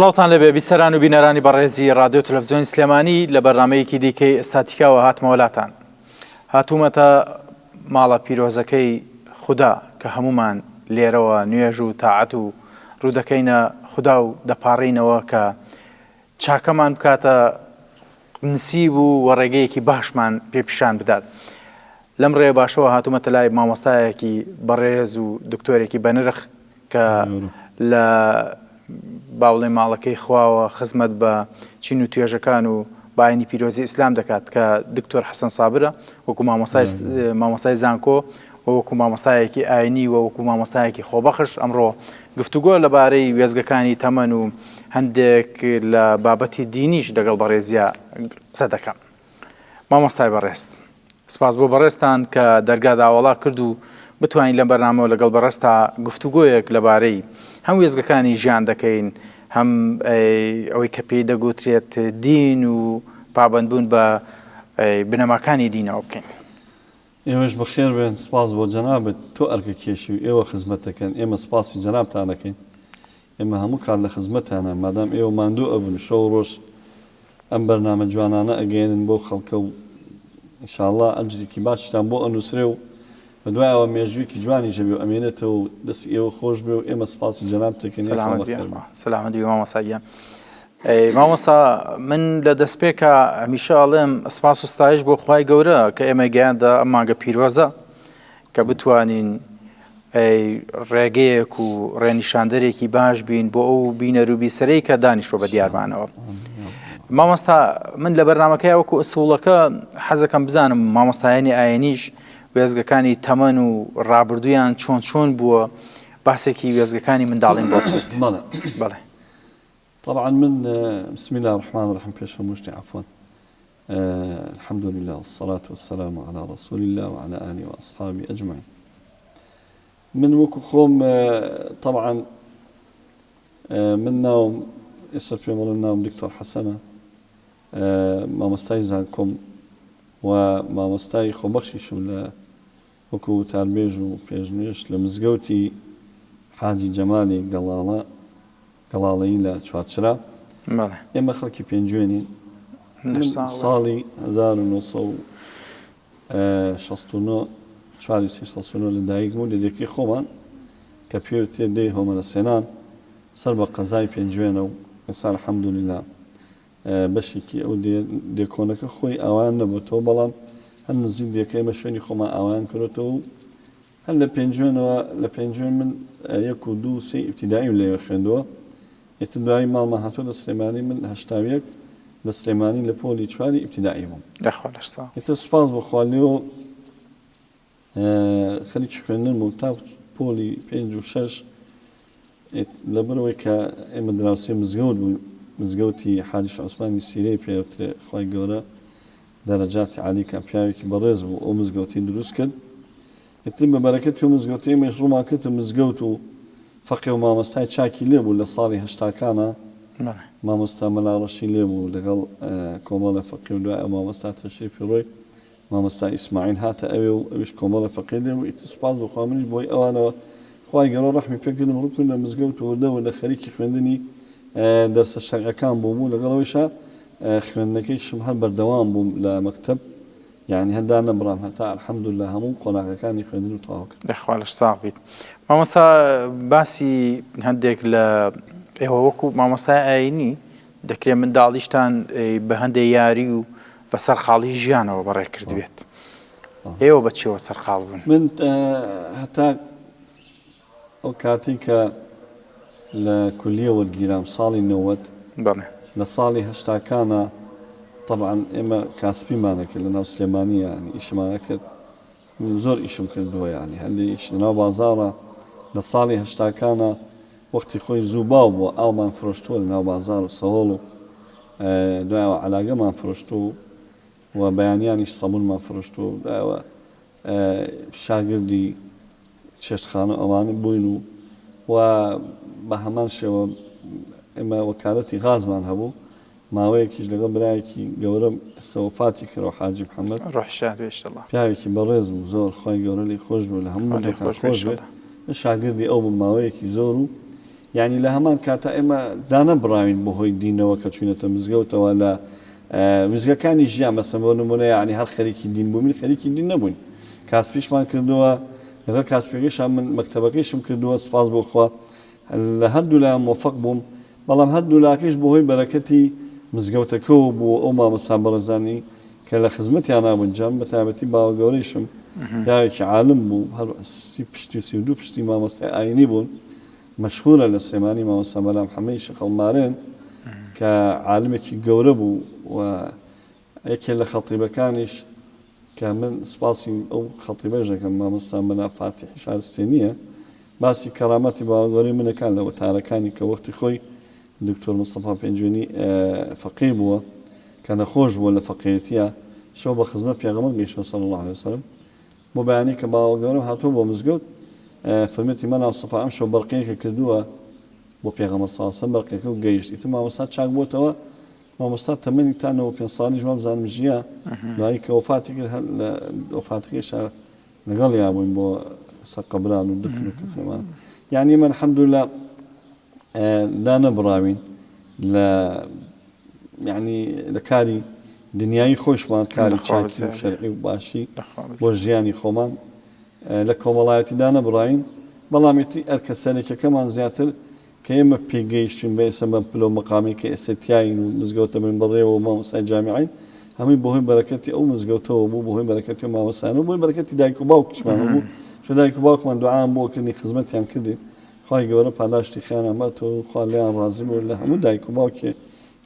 سڵاوتان لێبێ بیسەران و بینەرانی بەڕێزی ڕادیۆ تەلەفزیۆنی سلێمانی لە بەرنامەیەکی دیکەی ئەستاتیکاوە هاتمەوە لاتان هاتوومەتە ماڵە پیرۆزەکەی خودا کە هەمومان لێرەوە نوێژ و تاعەت و ڕوودەکەینە خودا و دەپاڕینەوە کە چاکەمان بکاتە نسیب و وە ڕێگەیەکی باشمان پێ پیشان بدات. لەم ڕێ باشەوە هاتوومەتە لای مامۆستایەکی بەڕێز و دکتۆرێکی بەنرخ کە لە با بڵێ ماڵەکەی خواوە خزمەت بە چین و توێژەکان و بە ئاینی پیرۆزی ئیسلام دەکات کە دکتۆر حەسەن سابرە وەکو مامۆستای مامۆستای زانکۆ و وەکو مامۆستایەکی ئاینی و وەکو مامۆستایەکی خۆبەخش ئەمڕۆ گفتوگۆ لەبارەی وێستگەکانی تەمەن و هەندێک لە بابەتی دینیش لەگەڵ بەڕێزیا قسە دەکەم. مامۆستای بەڕێز سپاس بۆ بەڕێزتان کە دەرگات ئاوەڵا کرد و بتوانین لەم بەرنامەوە لەگەڵ بەڕێزتا گفتوگۆیەک لەبارەی هەم وێستگەکانی ژیان دەکەین هەم ئەوەی کە پێی دەگوترێت دین و پابەندبوون بە بنەماکانی دینەوە بکەین. ئێوەش بەخێر بێن، سپاس بۆ جەنابت، تۆ ئەرکە کێشی و ئێوە خزمەت دەکەن، ئێمە سپاسی جەنابتان ئەکەین، ئێمە هەموو کات لە خزمەتتانان، مادام ئێوە ماندوو ئەبن شەو و ڕۆژ ئەم بەرنامە جوانانە ئەگەیەنن بەو خەڵکە و ان شاء اللە ئەجرێکی باشیشتان بۆ ئەنووسرێ و بەدوای ئەوە مێژوویەکی جوانیش ئەبێ و ئەمێنێتەوە و دەستی ئێوە خۆش بێ و ئێمە سپاسی جەنابت ئەکەین یاخوا سەلامەت بی بەخێر یاخوا بێن. سەلامەت بی مامۆستا گیان. ئەی مامۆستا من لە دەستپێکا هەمیشە ئەڵێم سپاس و ستایش بۆ خوای گەورە کە ئێمەی گەیاندە ئەم مانگە پیرۆزە کە بتوانین ئەی ڕێگەیەک و ڕێنیشاندەرێکی باش بین بۆ ئەو بینەر و بیسەرەی کە دانیشتوە بە دیارمانەوە. مامۆستا من لە بەرنمەکەی وەکو ئسوڵەکە حەزەکەم بزانم مامۆستایانی ئاینیش وێزگەکانی تەمەن و ڕابردوویان چۆن چۆن بووە باسێکی وێزگەکانی منداڵیم بۆ بکەیت. بەڵێ. بەڵێ. طبعا من بسم اللە الرحمن الرحیم پێش هەموو شتێ عەفوەن الحمد لله والصلاة والسلام على رسول الله وعلى آله وأصحابه أجمعين من وەکو خۆم طبعا من ناوم ئێستا پێم بڵێن ناوم دکتۆر حەسەنە مامۆستای زانکۆم و مامۆستای خۆبەخشیشم لە وەکو وتاربێژ و پێشنوێژ لە مزگەوتی حاجی جەمالی گەڵاڵە گەڵاڵەیی لە چوارچرا. بەڵێ. ئێمە خەڵکی پێنجوێنین. من لەش ساغ بن. ساڵی 1969 چواری سێ 69 لە دایک بووم لە دێکەی خۆمان کە پێی وترێ دێی هۆمەرەسێنان سەر بە قەزای پێنجوێنە و ئێستا الحمدللە بەشێکی ئەو دێ دێ کۆنەکە خۆی ئاوایان نەبۆتەوە بەڵام هەر نزیک دێکە ئێمە شوێنی خۆمان ئاوایان کردۆتەوە و هەر لە پێنجوێنەوە لە پێنجوێن من یەک و دوو و سێی ئیبتیداییم لەوێ خوێندووە ئیتر دوایی ماڵمان هاتۆتە سلێمانی من 81 لە سلێمانی لە پۆلی چواری ئیبتیدایی بووم. یاخوا لەش ساغ. ئیتر سوپاس بۆ خوا لێوە خەریکی خوێندن بووم تا پۆلی پێنج و شەش لەبەرئەوەی کە ئێمە دراوسێی مزگەوت بووین، مزگەوتی حاجی شێخ عوسمانی سیرەی پێ ئەوترێ، خوای گەورە دەرەجاتی عالی کا، پیاوێکی بەڕێز بوو ئەو مزگەوتەی دروست کرد، ئیتر بە بەرەکەتی ئەو مزگەوتە ئێمەیش ڕوومان کردە مزگەوت و فەقێ و مامۆستای چاکی لێ بوو لە ساڵی هەشتاکانا مامۆستا مەلا ڕەشی لێ بوو لەگەڵ کۆمەڵێ فەقێ و دوای ئەو مامۆستا تەشریفی ڕۆی مامۆستا ئیسماعیل هاتە ئەوێ و ئەویش کۆمەڵێ فەقێ لێ بوو، ئیتر سوپاس بۆ خوا منیش بەهۆی ئەوانەوە خوای گەورە ڕەحمی پێ کردم ڕوو کردە مزگەوت و وردە وردە خەریکی خوێندنی دەرسە شەرعیەکان بووم و لەگەڵ ئەوەیشا خوێندنەکەیشم هەر بەردەوام بووم لە مەکتەب یانی هەر دانەبڕام هەتا الحمدللە هەموو قۆناغەکانی خوێندنم تەواو کرد. یاخوا لەش ساغ بیت مامۆستا باسی هەندێک لە ئێوە وەکو مامۆستای ئاینی دەکرێت منداڵیشتان بە هەندێک یاری و بە سەرقاڵی ژیانەوە بەڕێ کردبێت. ئێوە بە چیەوە سەرقاڵ بوون؟ من هەتا ئەو کاتەی کە لە کولیە وەرگیرام ساڵی 90 بەڵێ. لە ساڵی هەشتاکانا تەبعەن ئێمە کاسپیمان ئەکرد لە ناو سلێمانییە یانی ئیشمان ئەکرد من زۆر ئیشم کردووە یانی هەندێ ئیش لە ناو بازاڕا لە ساڵی هەشتاکانا وەختی خۆی زوو باو بووە ئاومان فرۆشتووە لە ناو بازاڕ و سەهۆڵ و دوایەوە عەلاگەمان فرۆشتووە و بەیانیانیش سەمونمان فرۆشتووە و دوایەوە شاگردی چێشتخانە و ئەوانە بووین و و بە هەمان شێوە ئێمە وەکالەتی غازمان هەبوو ماوەیەکیش لەگەڵ برایەکی گەورەم ئێستا وەفاتی کردەوە حاجی محمد. ڕۆحی شاد بێ ئیشەڵا. پیاوێکی بەڕێز بوو زۆر خوای گەورە لێی خۆش بێ و لە هەموو خوا لێی مردووەکان خۆش بێ خۆش بێ ئیشەڵا. من شاگردی ئەو بووم ماوەیەکی زۆر و. یانی لە هەمان کاتا ئێمە دانەبڕاوین بە هۆی دینەوە کە چوینەتە مزگەوتەوە لە ویستگەکانی ژیان مەسەن بۆ نمونە یانی هەر خەریکی دین بووین خەریکی دین نەبووین کاسپیشمان کردووە لەگەڵ کاسپیەکەیشا من مەکتەبەکەیشم کردووە سپاس بۆ خوا لە هەردوو لا مۆفەق بووم بەڵام هەردوو لاکەیش بە هۆی بەرەکەتی مزگەوتەکەوە بوو ئەو مامۆستا بەڕێزانی کە لە خزمەتیانا بوون جا من بە تایبەتی باوە گەورەیشم پیاوێکی عالم بوو هەر سی پشتی و 32 پشتی مامۆستای ئاینی بوون مەشهورە لە سلێمانی مامۆستا مەلا محەمەدی شەقەڵمارێن کە عالمێکی گەورە بوو و یەکێ لە خەتیبەکانیش کە من سپاسی ئەو خەتیبەش دەکەم مامۆستا مەلا فاتیحی شارستێنییە باسی کەرامەتی باوەگەورەی منەکان لە وتارەکانی کە وەختی خۆی دکتۆر مستەفا پێنجوێنی فەقێ بووە کە نەخۆش بووە لە فەقێیەتییا شەو بە خزمەت پێغەمبەر گەیشتووە صلی اللە علیە وسلم بۆ بەیانی کە باوەگەورەم هاتووە بۆ مزگەوت فەرموویەتی مەلا مستەفا ئەمشەو بەرقەیەکە کردووە بۆ پێغەمبەر صلی اللە علیە وسلم بەرقەکە و گەیشت ئیتر مامۆستا چاک بۆتەوە مامۆستا تەمەنی تا 95 ساڵیش وابزانم ژیا دوایی کە وەفاتی کرد هەر لە وەفاتەکەیشا لەگەڵیا بووین بۆ سەر قەبران و دفن و کفنمان یعنی ئێمە الحمدلله دانەبڕاوین لە یعنی لە کاری دنیایی خۆشمان کاری چاکی و شەرعی و باشی بۆ ژیانی خۆمان لە کۆمەڵایەتی دانەبڕاوین بەڵام ئیتر ئەرکە سەرەکیەکەمان زیاتر کە ئێمە پێگەیشتوین بە ئێستا بەم پلە و مەقامەی کە ئێستا تیاین و مزگەوتە بن بەڕێوە و مامۆستای جامیعین هەمووی بەهۆی بەرەکەتی ئەو مزگەوتەوە بوو بەهۆی بەرەکەتی ئەو مامۆستایانە بوو بەهۆی بەرەکەتی دایک و باوکیشمانەوە بوو چون دایک و باوکمان دوعایان بۆ کردین خزمەتیان کردین خوای گەورە پاداشتی خێریان باتەوە و خوا لێیان ڕازی بێ لە هەموو دایک و باوکێ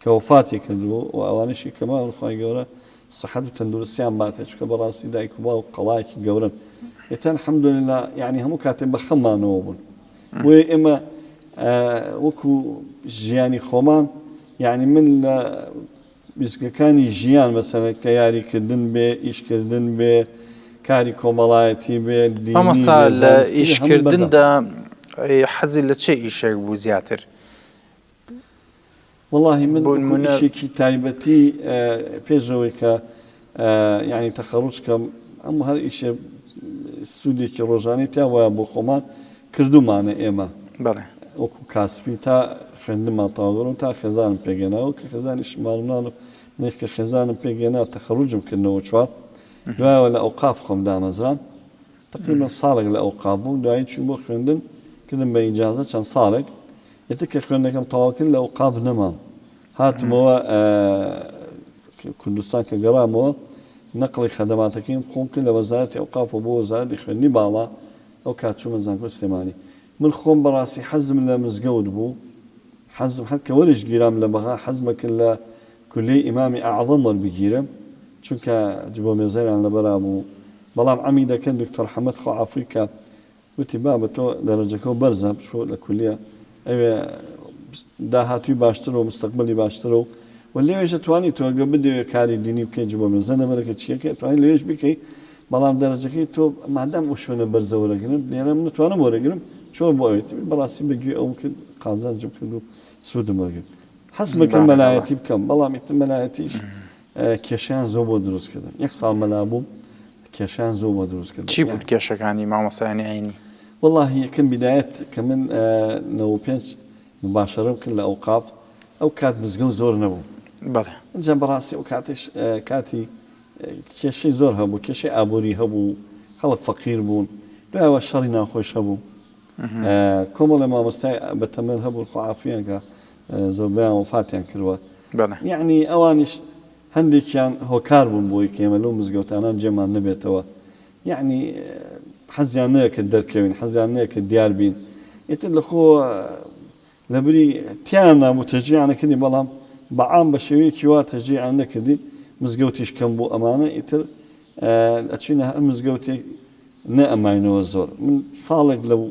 کە وەفاتی کردووە و ئەوانەشی کە ماون خوای گەورە سەحەت و تەندروستیان باتێ چونکە بەڕاستی دایک و باوک قەڵایەکی گەورەن ئێتا الحمدللە یعنی هەموو کاتێ بە خەممانەوە بوون بۆیە ئێمە وەکو ژیانی خۆمان یعنی من لە ویستگەکانی ژیان مەسەلەن کە یاریکردن بێ، ئیشکردن بێ، کاری کۆمەڵایەتی بێ، دینی مامۆستا بێ، لە زانستی بێ، هەمووی بەردەوام. ئیشکردندا حەزت لە چ ئیشێک بوو زیاتر؟ وەڵاهی من بۆ وەکو نموونە. ئیشێکی تایبەتی پێش ئەوەی کە یانی تەخەڕوج کەم هەموو هەر ئیشێ سوودێکی ڕۆژانەی تیا وایە بۆ خۆمان کردوومانە ئێمە. بەڵێ. وەکو کاسپی تا خوێندنمان تەواو کردو تا خێزانم پێکهێنا وەک خێزانیشم ماڵ و مناڵم منیش کە خێزانم پێکهێنا تەخەروجم کرد 94 دوایەوە لە ئەوقاف خۆم دامەزران تقریبا ساڵێک لە ئەوقاف بووم دوایی چووین بۆ خوێندن کردم بە ئیجازە چەند ساڵێک ئیتر کە خوێندنەکەم تەواو کرد لە ئەوقاف نەمام هاتمەوە کوردستان کە گەڕامەوە نەقڵی خەدەماتەکەیم خۆم کرد لە وەزارەتی ئەوقافەوە بۆ وەزارەتی خوێندنی باڵا ئەو کات چوومە زانکۆی سلێمانی من خۆم بەڕاستی حەزم لە مزگەوت بوو حەزم هەر کە وەریش گیرام لە بەغا حەزمە کرد لە کولیەی ئیمامی ئەعزەم وەربگیرێم چونکە جبۆ مێزەریان لەبەرا بوو بەڵام عەمیدەکە دکتۆر حەمەد خوا عەفوی کا وتی بابە تۆ دەرەجەکەو بەرزە بچۆ لە کولیە ئەوێ داهاتووی باشترە و مستەقبەلی باشترە و و لەوێش ئەتوانی تۆ گەر بدەوێ کاری دینی بکەی جبۆ مێزە لەبەرەکە چیەکەی ئەتوانی لەوێش بیکەی بەڵام دەرەجەکەی تۆ مادام ئەو شوێنە بەرزە وەرەگرن لێرە من نتوانم وەرەگرم چۆن بۆ ئەوێ بەڕاستی بە گوێ ئەوم کرد قازانجم کرد و سوودم وەرگرت حەزم کرد مەلایەتی بکەم بەڵام ئیتر مەلایەتیش کێشیان زۆر بۆ دروست کردم یەک ساڵ مەلا بووم کێشیان زۆر بۆ دروست کردم چی بوون کێشەکانی مامۆستایانی ئاینی؟ وەڵاهی یەکەم بیدایەت کە من 95 مباشەرەم کرد لە ئەوقاف ئەو کات مزگەوت زۆر نەبوو بەڵێ ئینجا بەڕاستی ئەو کاتیش کاتی کێشەی زۆر هەبوو، کێشەی ئابووری هەبوو، خەڵک فەقیر بوون، دوایەوە شەڕی ناوخۆیش هەبوو. کۆمەڵێ مامۆستای بەتەمەن هەبوون خوا عافویان کا زۆربەیان وەفاتیان کردووە. یەعنی ئەوانیش هەندێکیان هۆکار بوون بۆی کە ئێمە لەو مزگەوتانە جێمان نەبێتەوە. یەعنی حەزیان نەکرد دەرکەوین، حەزیان نەکرد دیار بین. ئیتر لەخۆ لەبری تیایان نابوو تەشجیعیان ئەکردین بەڵام بە عام بە شێوەیەکی وا تەشجیعیان نەکردین مزگەوتیش کەم بوو ئەمانە ئیتر ئەچینە هەر مزگەوتێک نەئەماینەوە زۆر من ساڵێک لەو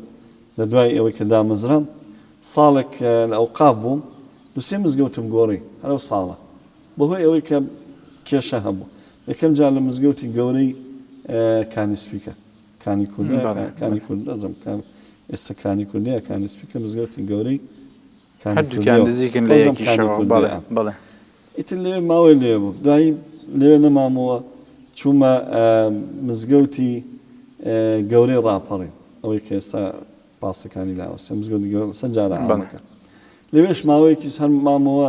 لە دوای ئەوەی کە دامەزرام ساڵێک لە ئەوقاف بووم دوسێ مزگەوتم گۆڕی هەر ئەو ساڵە بەهۆی ئەوەی کە کێشە هەبوو یەکەم جار لە مزگەوتی گەورەی کانی سپیکە کانی کوردە کانی کورد نازانم کام ئێستا کانی کوردە یا کانی سپی کە مزگەوتی گەورەی کانی هەردووکیان نزیکن لە یەکیشەوە بەڵێ بەڵێ ئیتر لەوێ ماوەی لێ بوو دوایی لەوێ نەمامەوە چوومە مزگەوتی گەورەی ڕاپەڕین ئەوەی کە ئێستا پاسەکانی لاوەسێ مزگەوتی گەورە لەسەر جارە عامەکە لەوێش ماوەیەکیش هەر مامەوە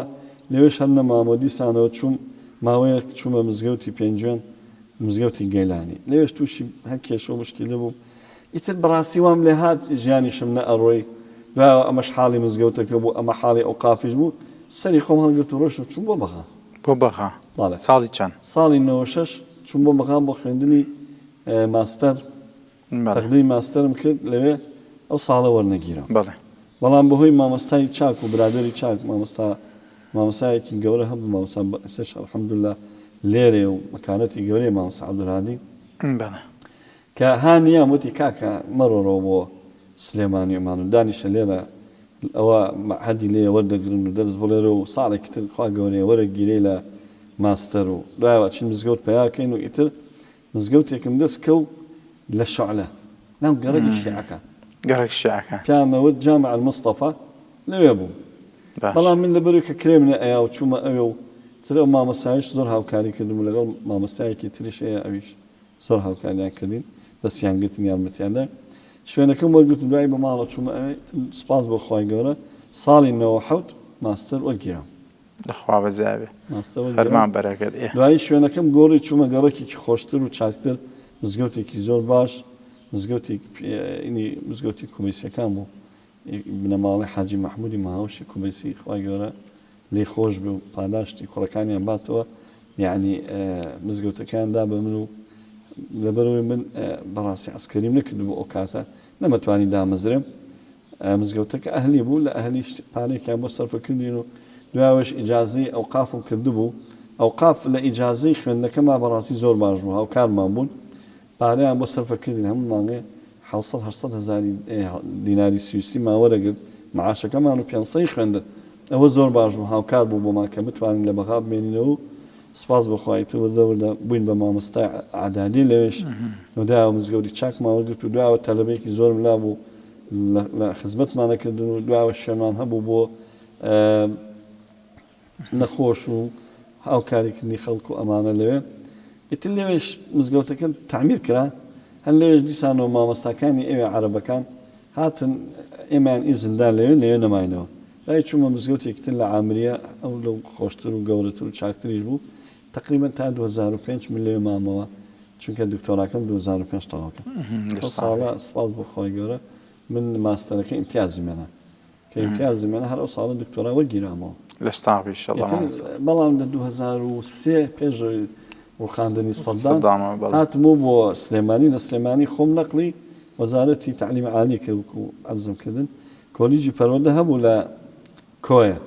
لەوێش هەر نەمامەوە دیسانەوە چووم ماوەیەک چوومە مزگەوتی پێنجوێن مزگەوتی گەیلانی لەوێش تووشی هەر کێشە و مشکیلە بووم ئیتر بەڕاستی وام لێ هات ژیانیشم نەئەڕۆی دوایەوە ئەمەش حاڵی مزگەوتەکە بوو ئەمە حاڵی ئەوقافیش بوو سەری خۆم هەڵگرت و ڕۆشتم چووم بۆ بەغا. بۆ بەغا بەڵێ ساڵی چەند؟ ساڵی 96 چووم بۆ بەغا بۆ خوێندنی ماستەر تەقدیمی ماستەرم کرد لەوێ ئەو ساڵە وەرنەگیرام. بەڵێ. بەڵام بەهۆی مامۆستای چاک و برادەری چاک مامۆستا مامۆستایەکی گەورە هەبوو مامۆستا ئێستاش الحمدللە لێرەیە و مەکانەتی گەورەیە مامۆستا عەبدولهادی. بەڵێ. کە هانیام وتی کاکە مەڕۆرەوە بۆ سلێمانی ئەمان و دانیشە لێرە ئەوە مەعهەدی لێیە وەردەگرن و دەرس بڵێرە و ساڵێکی تر خوا گەورەیە وەرەگیرێی لە ماستەر و دوایەوە ئەچین مزگەوت پەیا کەین و ئیتر مزگەوتێکم دەست کەوت لە شعلە ناو گەڕەکی شیعەکان. گەڕەکی شیعەکان. پێیان دەوت جامع المصطفی لەوێ بووم. باش. بەڵام من لەبەرئەوەی کە کرێم نەئەیا و چوومە ئەوێ و تر ئەو مامۆستایەش زۆر هاوکاری کردم و لەگەڵ مامۆستایەکی تریش هەیە ئەویش زۆر هاوکاریان کردین دەستیان گرتین یارمەتیان داین شوێنەکەم وەرگرت و دوایی بە ماڵەوە چوومە ئەوێ تر سوپاس بۆ خوای گەورە ساڵی 97 ماستەر وەرگیرام. لە خوا بەزیا بێ. فەرمان بەرەکەت ئێ. دوایی شوێنەکەم گۆڕی چوومە گەڕەکێکی خۆشتر و چاکتر مزگەوتێکی زۆر باش مزگەوتێک ینی مزگەوتی کوبەیسیەکان بوو بنەماڵەی حاجی مەحمودی مهاوشی کوبەیسی خوای گەورە لێی خۆش بێ و پاداشتی کوڕەکانیان باتەوە یعنی مزگەوتەکەیان دا بە من و لەبەرەوەی من بەڕاستی عەسکەریم نەکردبوو ئەو کاتە نەمەتوانی دامەزرێم مزگەوتەکە ئەهلی بوو، لە ئەهلیش پارەیەکیان بۆ سەرفە کردین و دوایەوەش ئیجازەی ئەوقافم کردبوو، ئەوقاف لە ئیجازەی خوێندنەکەما بەڕاستی زۆر باش بوو، هاوکارمان بوون، پارەیان بۆ سەرفە کردین، هەموو مانگێ حەوسەد هەشتسەد هەزاری دیناری سویسریمان وەرەگرت، مەعاشەکەمان و پێنجسەی خوێندن، ئەوە زۆر باش بوو، هاوکار بوو بۆمان کە بتوانین لە بەغا بمێنینەوە و سوپاس بۆ خوا ئیتر وردە وردە بووین بە مامۆستای ئەعدادی لەوێش و دوایەوە مزگەوتی چاکمان وەرگرت و دوایەوە تەلەبەیەکی زۆرم لابوو لە خزمەتمان ئەکردن و دوایەوە شوێنمان هەبوو بۆ نەخۆش و هاوکاریکردنی خەڵک و ئەمانە لەوێ ئیتر لەوێش مزگەوتەکە تعمیر کرا هەر لەوێش دیسانەوە مامۆستاکانی ئەوێ عەرەبەکان هاتن ئێمەیان ئیزن دا لەوێ لەوێ نەماینەوە دوای چوومە مزگەوتێکی تر لە عامریە ئەو لەو خۆشتر و گەورەتر و چاکتریش بوو تقریبا تا 2005 من لەوێ مامەوە چونکە دکتۆراکەم 2005 تەواو کرد ئەو ساڵە سپاس بۆ خوای گەورە من ماستەرەکە ئیمتیازم هێنا کە ئیمتیازم هێنا هەر ئەو ساڵە دکتۆرا وەرگیرامەوە. لەش ساغ بی ئیشەڵا مامۆستا. بەڵام لە 2003 پێش ڕوخاندنی سەدام هاتمەوە بۆ سلێمانی لە سلێمانی خۆم نەقلی وەزارەتی تەعلیم عالی کرد وەکو عەرزم کردن کۆلیجی پەروەردە هەبوو لە کۆیە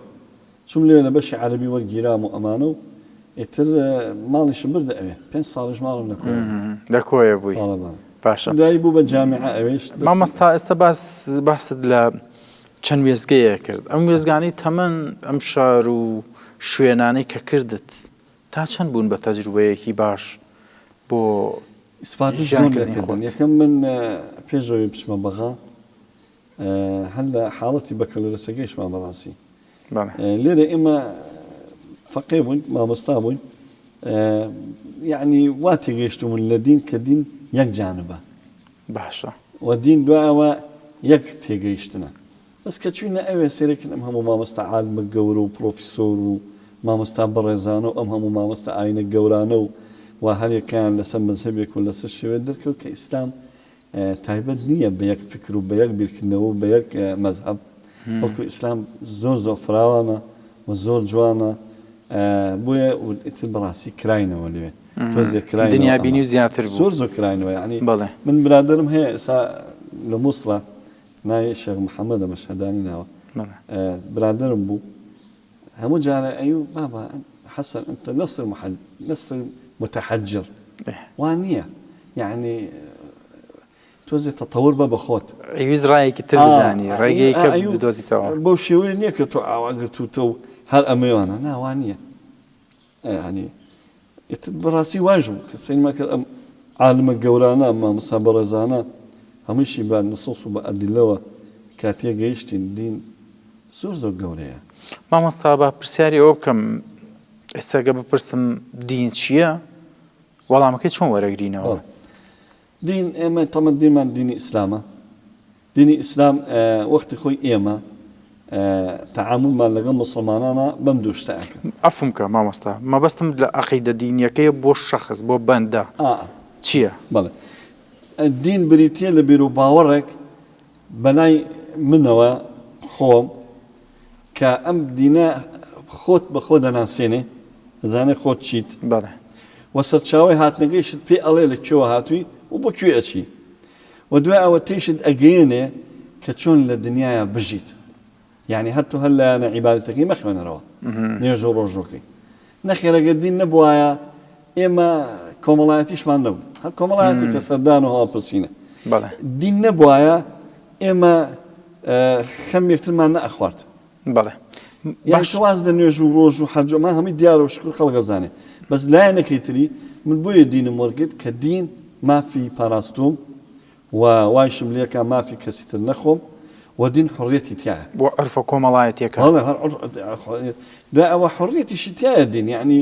چووم لەوێ لە بەشی عەرەبی وەرگیرام و ئەمانە و ئیتر ماڵیشم بردە ئەوێ پێنج ساڵیش ماڵم لە کۆیە بوو. لە کۆیە بووی بەڵێ بەڵێ. باشە. دوایی بوو بە جامیعە ئەوێش دەستم. مامۆستا ئێستا باس باست لە چەند وێستگەیەک کرد ئەم وێستگانەی تەمەن ئەم شار و شوێنانەی کە کردت تا چەند بوون بە تەجروبەیەکی باش بۆ ئیسفادەی زۆر ژیانکردنی لێکردن خۆت؟ یەکەم من پێش ئەوەی بچمە بەغا هەر لە حاڵەتی بەکەلۆرەسەکەیشمان بەڕاستی لێرە ئێمە فەقێ بووین مامۆستا بووین یعنی وا تێگەیشتوون لە دین کە دین یەک جانبە باشە و دین دوایەوە یەک تێگەیشتنە بەس کە چوینە ئەوێ سێرەکن ئەم هەموو مامۆستا عالمە گەورە و پرۆفیسۆر و مامۆستا بەڕێزانە و ئەم هەموو مامۆستا ئاینە گەورانە و و هەرێکیان لەسەر مەزهەبێک و لەسەر شێوێت دەرکەوت کە ئیسلام تایبەت نییە بە یەک فکر و بە یەک بیرکردنەوە و بە یەک مەزهەب، بەڵکو ئیسلام زۆر زۆر فراوانە و زۆر جوانە، بۆیە ئیتر بەڕاستی کراینەوە لەوێ تۆزێک کراینەوە دنیابینی و زیاتر بوو زۆر زۆر کراینەوە یعنی بەڵێ من برادەرم هەیە ئێستا لە موسڵە ناوی شێخ محەممەدە مەشهەدانی ناوە برادەرم بوو هەموو جارێ ئەیو بابا حەسەن انت نصر محج نصر متحجر وا نییە یعنی تۆزێ تەتەور بە بەخۆت ئەیویست ڕایەکی تر بزانی ڕێگەیەکە بدۆزیتەوە بەو شێوەیە نییە کە تۆ ئاوا گرتووتە و هەر ئەمەیانە نا وا نییە یعنی ئیتر بەڕاستی وایش بوو کە سەیرمان کرد ئەم عالمە گەورانە مامۆستا بەڕێزانە هەموویشی بە نصوص و بە ئەدلەوە کە تێگەیشتین دین زۆر زۆر گەورەیە. مامۆستا با پرسیاری ئەوە بکەم ئێستا گە بپرسم دین چییە وەڵامەکەی چۆن وەرەگرینەوە؟ دین ئێمە تەمە دینمان دینی ئیسلامە. دینی ئیسلام وەختی خۆی ئێمە تەعامولمان لەگەڵ موسڵمانانا بەم دوو شتە ئەکرد. عەفوم کە مامۆستا مەبەستم لە عەقیدە دینیەکەیە بۆ شەخس بۆ بەندە چیە؟ بەڵێ دین بریتیە لە بیروباوەڕێک بەلای منەوە خۆم کە ئەم دینە خۆت بە خۆ دەناسێنێ ئەزانێ خۆت چیت بەڵێ وە سەرچاوەی هاتنەکەیشت پێ ئەڵێ لە کوێوە هاتووی و بۆ کوێ ئەچی وە دوای ئەوە تێیشت ئەگەیەنێ کە چۆن لە دنیایا بژیت یانی هەر تۆ هەر لایەنە عیبادەتەکەی مەخوێنەرەوە نوێژ و ڕۆژووەکەی نەخێر ئەگەر دین نەبوایە ئێمە کۆمەڵایەتیشمان نەبوو هەر کۆمەڵایەتی کە سەردان و هەواڵپرسینە بەڵێ دین نەبوایە ئێمە خەم یەکترمان نەئەخوارد بەڵێ یان باش تۆ واز لە نوێژ و ڕۆژ و حەج و ئەمە هەمووی دیارە و شکر خەڵک ئەزانێ بەس لایەنەکەی تری من بۆیە دینم وەرگرت کە دین مافی پاراستووم و وایشم لێکا مافی کەسی تر نەخۆم و دین حوڕیەتی تیایە. بۆ عورفە کۆمەڵایەتیەکان. بەڵێ هەر دوای ئەوە حوڕیەتیشی تیایە دین یەعنی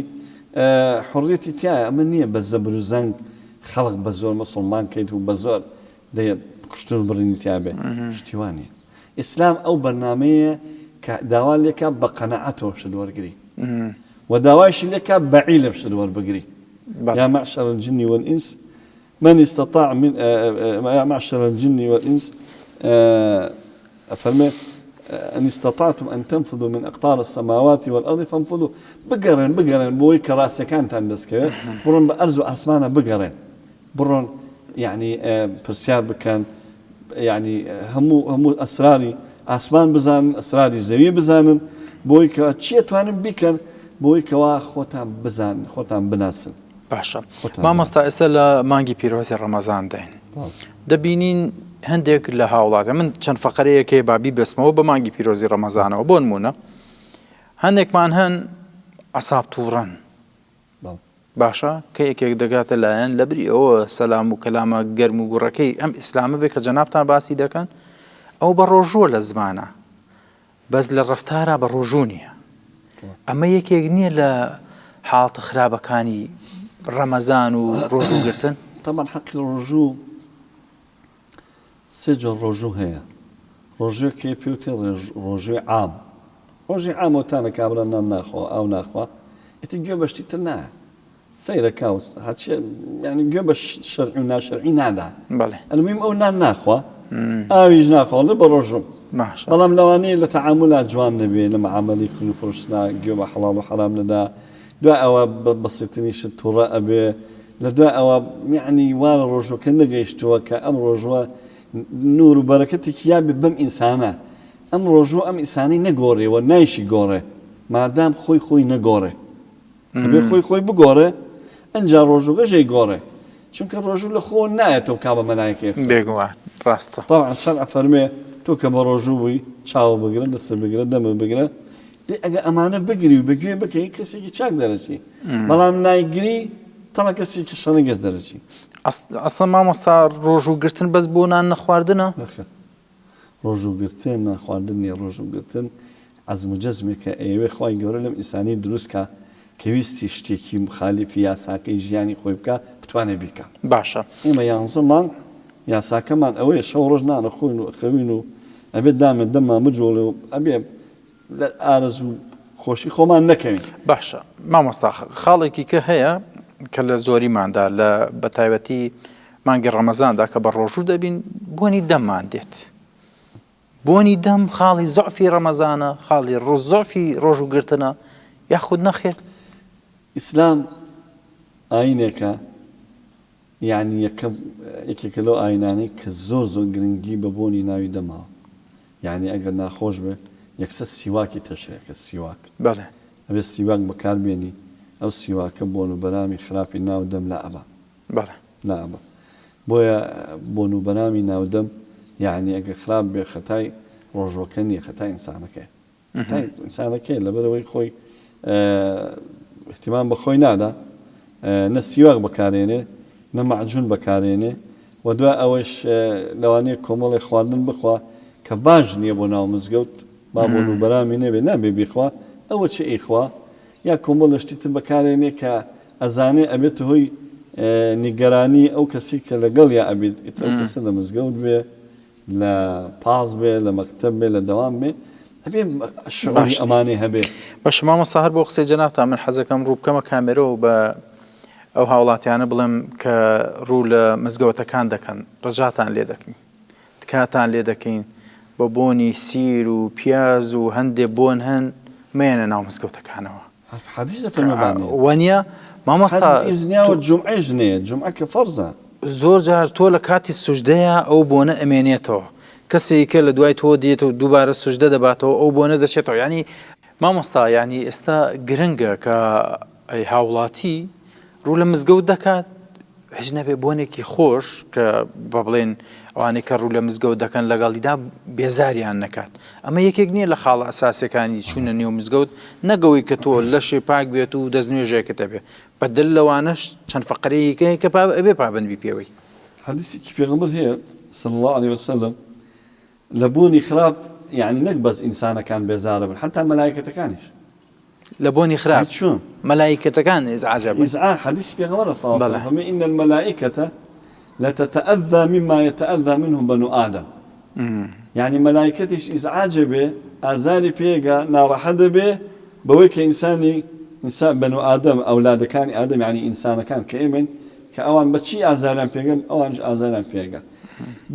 حوڕیەتی تیایە ئەمە نییە بە زەبر و زەنگ خەڵک بە زۆر موسڵمان کەیت و بە زۆر دەی کوشتن و بڕینی تیا بێ شتی وا نییە. ئیسلام ئەو بەرنامەیە کە داوا لێکا بە قەناعەتەوە شت وەرگری و داوایشی لێکا بە عیلم شت وەربگری. یا معشر الجن والإنس من استطاع من یا معشر الجن والإنس ئەفەرمێ ان استطعتم ان تنفذوا من اقطار السماوات والارض فانفذوا بگەڕێن بگەڕێن بۆی کە ڕاستەکانتان دەستکەوێت بڕۆن بە ئەرز و ئاسمانە بگەڕێن بڕۆن یەعنی پرسیار بکەن یەعنی هەموو هەموو ئەسراری ئاسمان بزانن ئەسراری زەوی بزانن بۆی کە چی ئەتوانن بیکەن بۆی کەوا خۆتان بزان خۆتان بناسن باشە مامۆستا ئێستا لە مانگی پیرۆزی ڕەمەزانداین دەبینین هەندێک لە هاوڵاتە من چەند فقرەیەکەی بابی بەسمەوە بە مانگی پیرۆزی ڕەمەزانەوە بۆ نمونە هەندێکمان هەن عساب تووڕەن باشە کە یەکێک دەگاتە لایەن لەبری ئەوە سەلام و کەلامە گەرم و گوڕەکەی ئەم ئیسلامە بێ کە جەنابتان باسی دەکەن ئەو بە ڕۆژووە لە زمانە بەس لە ڕەفتارا بە ڕۆژوو نییە ئەمە یەکێک نییە لە حاڵتە خراپەکانی ڕەمەزان و ڕۆژوو گرتن؟ تەبعەن حەقی ڕۆژوو سێ جۆر ڕۆژوو هەیە ڕۆژوێک هەیە پێی وترێ ڕۆژوی عام ڕۆژی عام ئەوتانە کابرا نان ناخوا ئاو ناخوا ئیتر گوێ بە شتی تر نایە سەیرە کاوس هەرچی یعنی گوێ بە شەرعی و ناشەرعی نادا بەڵێ المهم ئەو نان ناخوا ئاویش ناخوا ئەڵێ بە ڕۆژوم باشە بەڵام لەوانەیە لە تەعامولا جوان نەبێ لە معامەلەی کڕین و فرۆشتنا گوێ بە حەڵاڵ و حەرام نەدا دوای ئەوە بە بەسیترین شت توڕە ئەبێ لە دوای ئەوە یەعنی وا لە ڕۆژوەکە نەگەیشتووە کە ئەم ڕۆژوە نور و بەرەکەتێکی یابێ بەم ئینسانە ئەم ڕۆژوە ئەم ئینسانەی نەگۆڕێ و نایشی گۆڕێ مادام خۆی خۆی نەگۆڕێ ئەبێ خۆی خۆی بگۆڕێ ئەنجا ڕۆژوەکەش ئەیگۆڕێ چونکە ڕۆژوو لە خۆوە نایە تۆ بکا بە مەلایکە یەکسەر. بێگومان ڕاستە. تەبعەن شەرع فەرمێ تۆ کە بەڕۆژوو بووی چاوە بگرە دەستت بگرە دەمت بگرە دەی ئەگەر ئەمانە بگری و بەگوێ بکەی کەسێکی چاک دەرەچی بەڵام نایگری تەڵە کەسێکی شەنەگەز دەرەچی. ئەسڵەن مامۆستا ڕۆژوو گرتن بەس بۆ نان نەخواردنە؟ نەخێر ڕۆژوو گرتن نان خواردن نیە ڕۆژوو گرتن عەزم و جەزمێکە ئەیەوێ خوای گەورە لەم ئینسانەی دروست کا کە ویستی شتێکی مخالیفی یاساکەی ژیانی خۆی بکا بتوانێ بیکا. باشە. ئێمە یانزە مانگ یاساکەمان ئەوەیە شەو ڕۆژ نان ئەخۆین و ئەخەوین و ئەبێ دامێ دەممان بجوڵێ و ئەبێ لە ئارەزوو خۆشی خۆمان نەکەوین. باشە مامۆستا خاڵێکی کە هەیە کە لە زۆریماندا لە بەتایبەتی مانگی ڕەمەزاندا کە بە ڕۆژوو دەبین بۆنی دەممان دێت بۆنی دەم خاڵی زۆفی ڕەمەزانە خاڵی ڕزۆفی ڕۆژوو گرتنە یاخود نەخێر؟ ئیسلام ئاینێکە یانی یەکەم یەکێکە لەو ئاینانەی کە زۆر زۆر گرنگی بە بۆنی ناوی دەماوە یانی ئەگەر ناخۆش بێ یەکسەر سیواکی تەشریع کرد سیواک بەڵێ. ئەبێ سیواک بەکار بێنی ئەو سیواکە بۆن و بەرامی خراپی ناو دەم لا ئەبا بەڵێ. لا ئەبا بۆیە بۆن و بەرامی ناو دەم یانی ئەگەر خراپ بێ خەتای ڕۆژوەکە نیە خەتای ئینسانەکەیە خەتای ئینسانەکەیە لەبەرئەوەی خۆی ئیهتیمام بە خۆی نادا نە سیواک بەکارێنێ نە مەعجون بەکارێنێ و دوای ئەوەیش لەوانەیە کۆمەڵێ خواردن بخوا کە باش نییە بۆ ناو مزگەوت با بۆن و بەرامی نەبێ نابێ بیخوا ئەوە چی ئەیخوا یا کۆمەڵێ شتی تر بەکارێنێ کە ئەزانێ ئەبێتە هۆی نیگەرانی ئەو کەسی کە لەگەڵیا ئەبیت ئیتر ئەو کەسە لە مزگەوت بێ. لە پاس بێ لە مەکتەب بێ لە دەوام بێ ئەبێ شعوری ئەمانەی هەبێ. باشە مامۆستا هەر بۆ قسەی جەنابتان من حەزەکەم ڕوو بکەمە کامێرە و بە ئەو هاوڵاتیانە بڵێم کە ڕوو لە مزگەوتەکان دەکەن ڕجاتان لێ دەکەین تکاتان لێ دەکەین بە بۆنی سیر و پیاز و هەندێ بۆن هەن مەیەنە ناو مزگەوتەکانەوە. حەدیس دەفەرمێ با نەیەن. وەنیە مامۆستا هەر ئیزنیاوە جومعەیش نەیەت جومعە کە فەرزە. زۆر جار تۆ لە کاتی سوجدەیا ئەو بۆنە ئەمێنێتەوە کەسێکی کە لە دوای تۆ دێت و دووبارە سوجدە دەباتەوە ئەو بۆنە دەچێتەوە یانی مامۆستا یانی ئێستا گرنگە کە هاوڵاتی ڕوو لە مزگەوت دەکات هیچ نەبێ بۆنێکی خۆش کە بە بڵێن ئەوانەی کە ڕوو لە مزگەوت دەکەن لەگەڵیدا بێزاریان نەکات ئەمە یەکێک نییە لە خاڵە ئەساسەکانی چوونە نێو مزگەوت نەگەوەی کە تۆ لەشێ پاک بێت و دەست نوێژێکت هەبێ بەدەر لەوانەش چەند فەقەرەیەکە هەیە کە ئەبێ پابەند بی پێوەی. حەدیسێکی پێغەمبەر هەیە صلی اللە علیە وسلم لە بۆنی خراپ یانی نەک بەس ئینسانەکان بێزارە بن حەتا مەلایکەتەکانیش. لە بۆنی خراپ چۆن مەلایکەتەکان ئیزعاج ئەبن. ئیزعاج حەدیسی پێغەمبەرە صلی اللە علیە وسلم فەرمووی ان الملائکە لتتاذی مما یتاذی منه بنو آدم یانی مەلایکەتیش ئیزعاج ئەبێ ئازاری پێگا ناڕەحەت دەبێ بەوەی کە ئینسانی ئینسان بنو ئادەم ئەولادەکانی ئادەم یانی ئینسانەکان کە ئێمەین کە ئەوان بە چی ئازاریان پێگەن ئەوانیش ئازاریان پێگا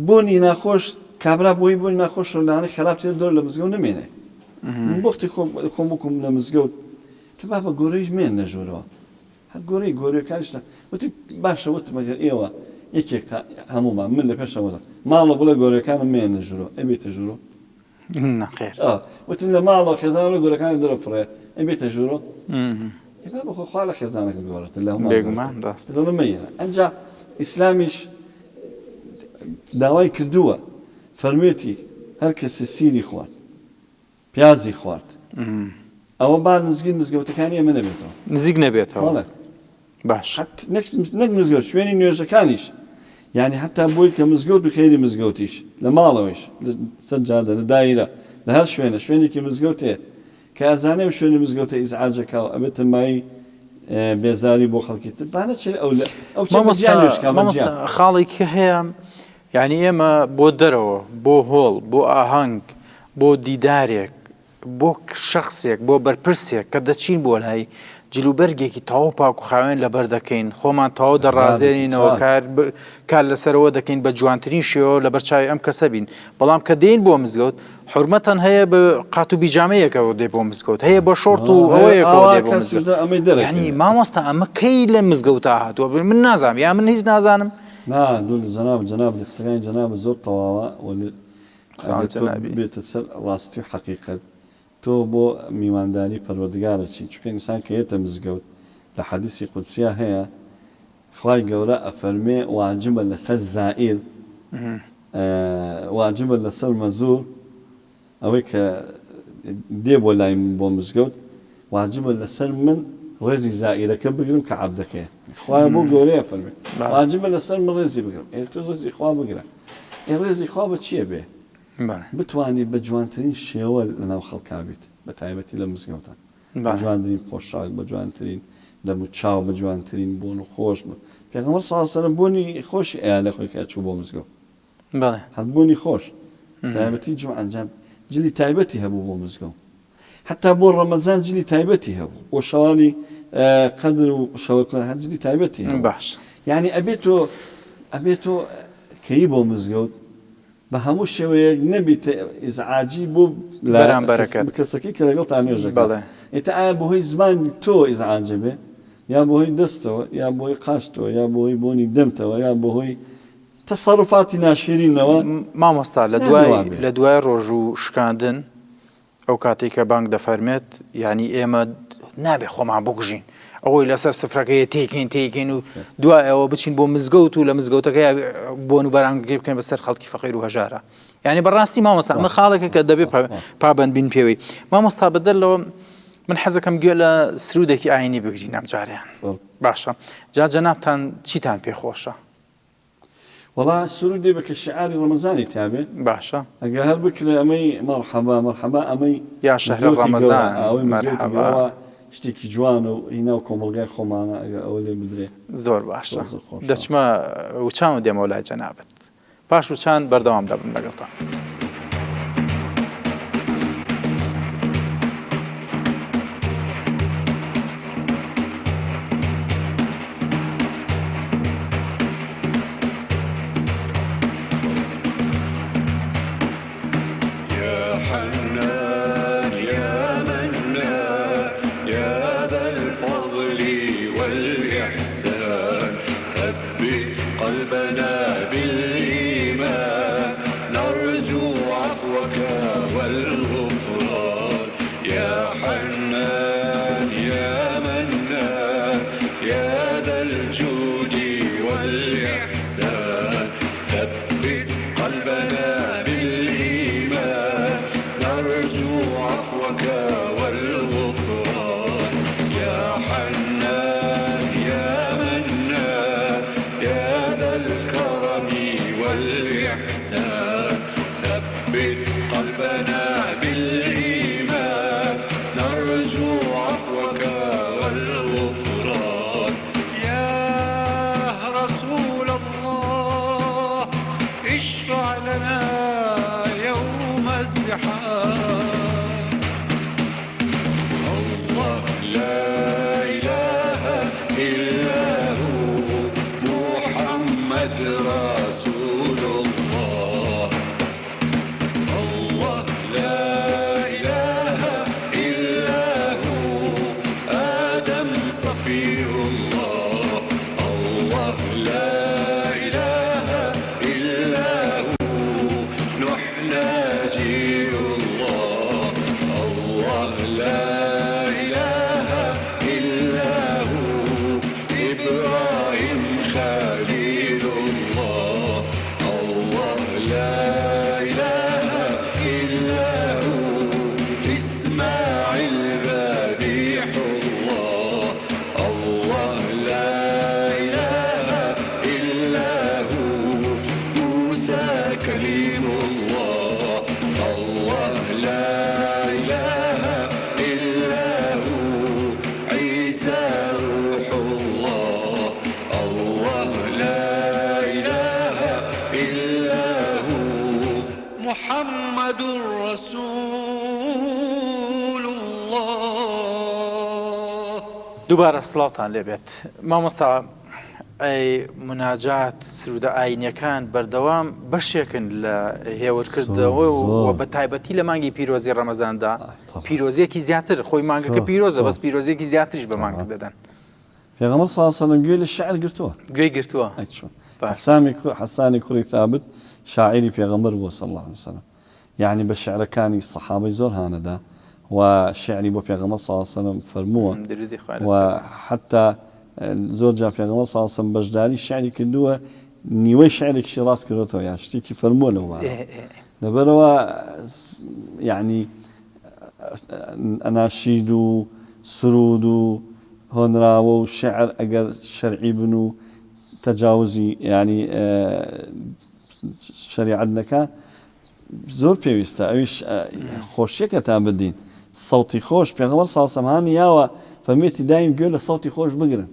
بۆنی ناخۆش کابرا بۆی بۆنی ناخۆش و لانەی خراپ چێت دەر لە مزگەوت نمێنێ من بۆختی خۆم خۆم وەکوم لە مزگەوت تو بابە گۆرەیش مێن لە ژوورەوە هەر گۆرەی گۆرەکانیش تا وتی باشە وتم ئەگەر ئێوە یەکێک تا هەموومان من لە پێشەوە ماڵە بڵێ گۆرەکانم مێن لە ژوورەوە ئەی بێتە ژوورەوە نەخێر وتم لە ماڵەوە خێزانە بڵێ گۆرەکانت دەرە فڕێ ئەی بێتە ژوورەوە ئێ بابە خۆ خوا لە خێزانەکە گەورەتر لە هەموومان بێگومان ڕاست دڵم مەیەنە ئەنجا ئیسلامیش داوای کردووە فەرموویەتی، هەر کەسێ سیری خوارد، پیازی خوارد، ئەوە با نزیک مزگەوتەکانی ئێمە نەبێتەوە. نزیک نەبێتەوە. بەڵێ. باش. نەک مزگەوت، شوێنی نوێژەکانیش. یانی حەتا بۆی کە مزگەوت و خەیری مزگەوتیش، لە ماڵەوەیش، لە سەر جادە، لە دایرە، لە هەر شوێنە، شوێنێکی مزگەوت هەیە کە ئەزانێ ئەو شوێنی مزگەوتە ئیزعاجەکا و ئەبێتە مایەی بێزاری بۆ خەڵکی تر، با نەچێ ئەو لە ئەو چێ بە جیا نوێژ کا، بە جیا. مامۆستا خاڵێکی هەیە یانی ئێمە بۆ دەرەوە، بۆ هۆڵ، بۆ ئاهەنگ، بۆ دیدارێک، بۆ شەخسێک، بۆ بەرپرسێک کە دەچین بۆ لای، جلوبەرگێکی تەواو پاک و خاوێن لەبەر دەکەین، خۆمان تەواو دەڕازێنینەوە، کار کار لەسەرەوە دەکەین بە جوانترین شێوە لەبەر چاوی ئەم کەسە بین. بەڵام کە دێین بۆ مزگەوت، حورمەتەن هەیە بە قات و بیجامەیەکەوە دێ بۆ مزگەوت، هەیە بە شۆرت و ئەوەیەکەوە دێ بۆ مزگەوت. یانی مامۆستا ئەمە کەی لە مزگەوتا هاتووە؟ من نازانم یا من هیچ نازانم. نا دوور لە جەنابت جەنابت قسەکانی جەنابت زۆر تەواوە وەلی ئەگەر تۆ بێتە سەر ڕاستی و حەقیقەت تۆ بۆ میوانداری پەروەردگار ئەچی چونکە ئینسان کە یەتە مزگەوت لە حەدیسی قودسیا هەیە خوای گەورە ئەفەرمێ واجبە لەسەر زائیر واجبە لەسەر مەزور ئەوەی کە دێ بۆ لای من بۆ مزگەوت واجبە لەسەر من ڕێزی زائیرەکە بگرم کە عەبدەکەیە خوایە بۆ گەورەیە فەرمێ واجبە لەسەر من ڕێزی بگرم ئێ تۆ ڕێزی خوا بگرە ئێ ڕێزی خوا بە چییە بێ بتوانی بە جوانترین شێوە لەناو خەڵکا بیت بە تایبەتی لە مزگەوتا بە جوانترین پۆشاک بە جوانترین دەم و چاو بە جوانترین بۆن و خۆش پێغەمبەر صلی اللە علیه و سلم بۆنی خۆشی ئەیا لە خۆی کە ئەچوو بۆ مزگەوت بەڵێ. هەر بۆنی خۆش تایبەتی جومعە ئەنجام جلی تایبەتی هەبوو بۆ مزگەوت حتا بۆ ڕەمەزان جلی تایبەتی هەبوو بۆ شەوانی قەدر و شەوەکان هەر جلی تایبەتی هەبوو باش یعنی ئەبێت تۆ ئەبێت تۆ کەی بۆ مزگەوت بە هەموو شێوەیەک نەبیتە ئیزعاجی بۆ بەرامبەرەکەت کەسەکەی کە لەگەڵ تا نوێژەکە بەڵێ ئێتا ئایا بەهۆی زمانی تۆ ئیزعاجە بێ یا بەهۆی دەستەوە یا بۆی قاچتەوە یا بۆی بۆنی دەمتەوە یا بەهۆی تەسەروفاتی ناشیرینەوە مامۆستا لە دوای لە دوای ڕۆژوو شکاندن ئەو کاتەی کە بانگ دەفەرمێت یانی ئێمە نابێ خۆمان بکوژین ئەوەی لەسەر سفرەکەی تێکین تێکین و دوای ئەوە بچین بۆ مزگەوت و لە مزگەوتەکەی بۆن و بەرانگەکەی بکەین بەسەر خەڵکی فەقیر و هەژارە یعنی بەڕاستی مامۆستا ئەمە خاڵێکە کە دەبێ پابند بین پێوەی مامۆستا بەدەر لەوە من حەزەکەم گوێ لە سرودێکی ئاینی بگرین ئەم جاریان باشە جا جەنابتان چیتان پێخۆشە وەڵا سرودێ بە کە شیعاری ڕەمەزانی تیابێ. باشە. ئەگەر هەر بکرێ ئەمەی مەڕحەبا مەرحەبا ئەمەی یا شەهرە مزگەوتی گەورە ڕەمەزان ئەوەی مزگەوتی مەرحەبا. گەورە وا شتێکی جوانە و هی ناو کۆمەڵگای خۆمانە ئەگەر ئەوە لێ بدرێ زۆر باشە زۆر زۆر خۆشە. دەچمە وچان و دێمەوە لای جەنابت. پاش وچان بەردەوام دەبم لەگەڵتان. محمد رسول اللە. دووبارە سڵاوتان لێبێت مامۆستا ئەی مناجات سرودە ئاینیەکان بەردەوام بەشێکن لە هێورکردەوە و بە تایبەتی لە مانگی پیرۆزی ڕەمەزاندا پیرۆزیەکی زیاتر خۆی مانگەکە پیرۆزە بەس پیرۆزیەکی زیاتریش بە مانگ دەدەن. پێغەمبەر صلی اللە علیە وسلم گوێی لە شعر گرتووە. گوێی گرتووە. ئەی چۆن. حەسامی کوڕ حەسانی کوڕی ثابت شاعیری پێغەمبەر بووە صلی اللە علیە وسلم. یەعنی بە شعرەکانی سەحابەی زۆر هانەدا و شعری بۆ پێغەمبەر صلی اللە علیە وسلم فەرمووە درودی خوای و لەسەر بێ. حەتا زۆر جار پێغەمبەر صلی اللە علیە وسلم بەشداری شعری کردووە نیوەی شعرێکیشی ڕاست کردۆتەوە یان شتێکی فەرمووە لەو بارەوە. لەبەرئەوە یەعنی ئەناشید و سرود و هۆنراوە و شیعر ئەگەر شەرعی بن و تەجاوزی یانی شەریعەت نەکا زۆر پێویستە ئەویش خۆشیەکە تا بدین سەوتی خۆش پێغەمبەر صلی الله علیه و سلم هانی یاوە فەرموویەتی دایم گوێ لە سەوتی خۆش بگرن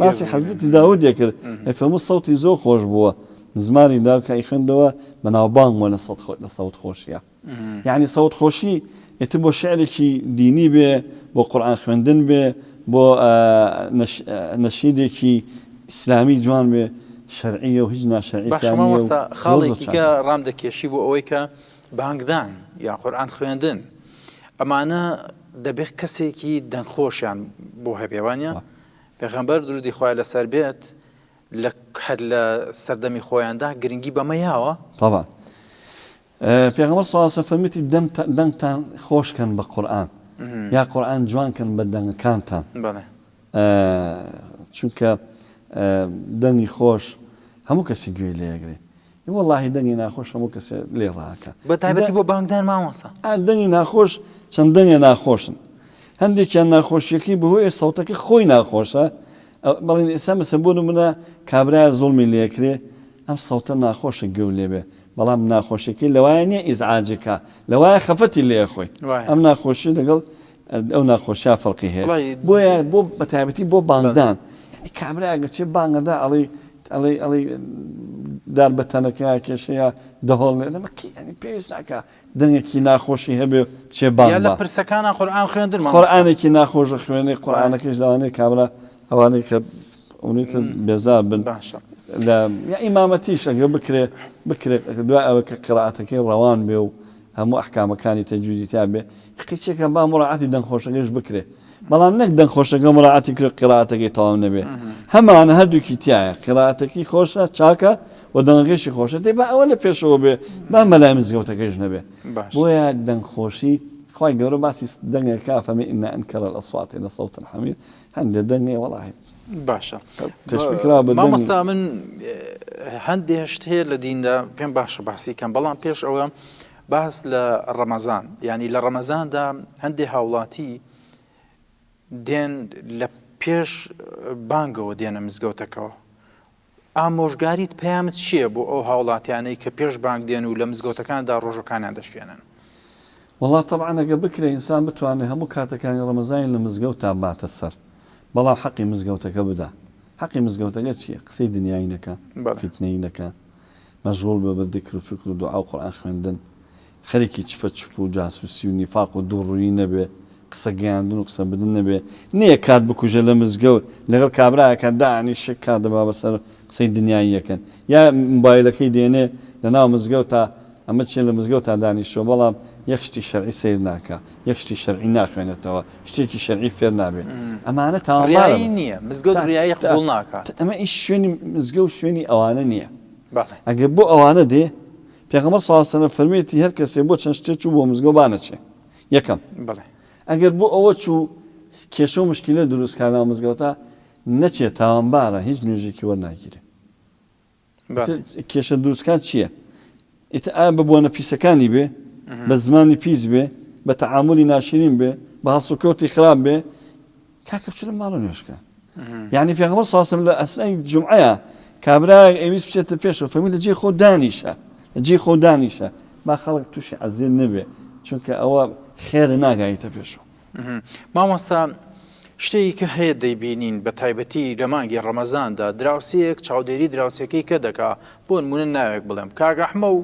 باسی حەزرەتی داود دەکرد فەرموو سەوتی زۆر خۆش بووە زمانی داود کە ئەیخوێندەوە بەناوبانگ بووە لە سەوت خۆشیە یەعنی سەوت خۆشی ئیتر بۆ شعرێکی دینی بێ بۆ قورئان خوێندن بێ بۆ نەشیدێکی ئیسلامی جوان بێ شەرعیە و هیچ ناشەرعی باشە تیا نییە و مامۆستا زۆر زۆر خاڵێکی کە چاکە. ڕام دەکێشی بۆ ئەوەی کە بانگدان یا قورئان خوێندن ئەمانە دەبێت کەسێکی دەنگخۆشیان بۆ هەبێ وانە پێغەمبەر درودی خوای لەسەر بێت لە هەر لە سەردەمی خۆیاندا گرنگی بەمە یاوە؟ طبعا پێغەمبەر صلی اللە علیە وسلم فەرموویەتی دەنگتان خۆش کەن بە قورئان یا قورئان جوان کەن بە دەنگەکانتان چونکە دەنگی خۆش هەموو کەسی گوێی لێگرێ وەڵاهی دەنگی ناخۆش هەموو کەسێ لێ ڕاکە بە تایبەتی بۆ بانگدان مامۆستا دەنگی ناخۆش چەند دەنگێ ناخۆشن هەندێکیان ناخۆشیەکەی بەهۆی سەوتەکە خۆی ناخۆشە بەڵێن ئێستا مەسە بۆ نمونە کابرا زوڵمی لێکرێ ئەم سەوتە ناخۆشە گوێو لێبێ بەڵام ناخۆشیەکەی لەوایە نیە ئیزعاجی کا لەوایە خەفەتی لێ ئەخۆی ئەم ناخۆشی لەگەڵ ئەو ناخۆشیا فەرقی هەیە بۆیە بۆ بەتایبەتی بۆ بانگدان یعنی کابرا ئەگەر چێ بانگەدا ئەڵێ ئەڵێ ئەڵێ. دار بە تەنەکەیا کێشێ یا دەهۆڵ لێ دەمە کی یانی پێویست ناکا دەنگێکی ناخۆشی هەبێ بچێ بانگ یا لە با. پرسەکانا قورئان خوێندن مامۆستا. قورئانێکی ناخۆش ئەخوێنێ قورئانەکەیش لەوانەیە کابرا ئەوانەی کە ئەونەی تر بێزار بن باشە. لە یا ئیمامەتیش ئەگەر بکرێ بکرێ دوای ئەوە کە قیرائەتەکەی ڕەوان بێ و هەموو ئەحکامەکانی تەجویدی تیا بێ قیچێکە با مراعاتی دەنگخۆشەکەیش بکرێ بەڵام نەک دەنگخۆشەکە مراعاتی کرێ قیرائەتەکەی تەواو نەبێ هەمان هەردووکی تیایە قیرائەتەکەی خۆشە چاکە و دەنگەکەیشی خۆشە دەی با ئەوە لە پێشەوە بێ با مەلای مزگەوتەکەیش نەبێ باش. بۆیە دەنگخۆشی خوای گەورە باسی دەنگێک کا فەرمی ان انکر الاصوات لصوت الحمیر هەندێ دەنگ هەیە وەڵاهی باشە تەشبیه کراوە بە دەنگی مامۆستا من هەندێ شت هەیە لە دیندا پێم باشە باسی کەم بەڵام پێش ئەوە باس لە ڕەمەزان یعنی لە ڕەمەزاندا هەندێ هاوڵاتی دێن لە پێش بانگەوە دێنە مزگەوتەکەەوە ئامۆژگاریت پەیامت چییە بۆ ئەو هاوڵاتیانەی کە پێش بانگ دێن و لە مزگەوتەکاندا ڕۆژەکانیان دەشکێنن؟ وەڵا تەبعەن ئەگەر بکرێ ئینسان بتوانێ هەموو کاتەکانی ڕەمەزانی لە مزگەوتا باتە سەر بەڵام حەقی مزگەوتەکە بدا حەقی مزگەوتەکە چیە قسەی دنیایی نەکا فیتنەیی نەکا مەشغوڵ بێ بە زیکر و فیکر و دوعا و قورئان خوێندن خەریکی چپە چپ و جاسوسی و نیفاق و دووڕوویی نەبێ قسە گەیاندن و قسە بردن نەبێ نەیە کات بکوژێ لە مزگەوت لەگەڵ کابرایەکا دانیشێ کات دەبا بەسەر قسەی دنیایی ئەکەن یا مبایلەکەی دێنێ لەناو مزگەوتا ئەمە چیە لە مزگەوتا دانیشتوە بەڵام یەک شتی شەرعی سەیر ناکا یەک شتی شەرعی ناخوێنێتەوە شتێکی شەرعی فێر نابێ ئەمانە تاوانبارن ڕیایی نییە مزگەوت ڕیایی قبوڵ ناکات. ئەمە ئیش شوێنی مزگەوت شوێنی ئەوانە نییە بەڵێ. ئەگەر بۆ ئەوانە دێ پێغەمبەر صلی اللە علیە وسلم فەرموویەتی هەر کەسێ بۆ چەند شتێ چوو بۆ مزگەوت با نەچێ یەکەم بەڵێ. ئەگەر بۆ ئەوە چوو کێشە و مشکیلە دروست کا ناو مزگەوتا نەچێ تاوانبارە هیچ نوێژێکی وەرناگیرێ. بەڵێ. ئیتر کێشە دروستکات چییە؟ ئیتر ئایا بە بۆنە پیسەکانی بێ، بە زمانی پیس بێ، بە تەعامولی ناشرین بێ، بە هەڵسوکەوتی خراپ بێ، کاکە بچۆ لە ماڵەوە نوێژ بکە. یعنی پێغەمبەر صلی اللە علیه و سلم لە ئەسنای جومعەیە کابرایەک ئەیویست بچێتە پێشەوە فەرمووی لە جێی خۆ دانیشە، لە جێی خۆ دانیشە با خەڵک تووشی ئەزیەت نەبێ، چونکە ئەوە خێرە ناگایتە پێشەوە. مامۆستا شتێکی کە هەیە دەیبینین بە تایبەتی لە مانگی ڕەمەزاندا دراوسێیەک چاودێری دراوسێکەی کە دەکا بۆ نمونە ناوێک بڵێم کاک ئەحمە و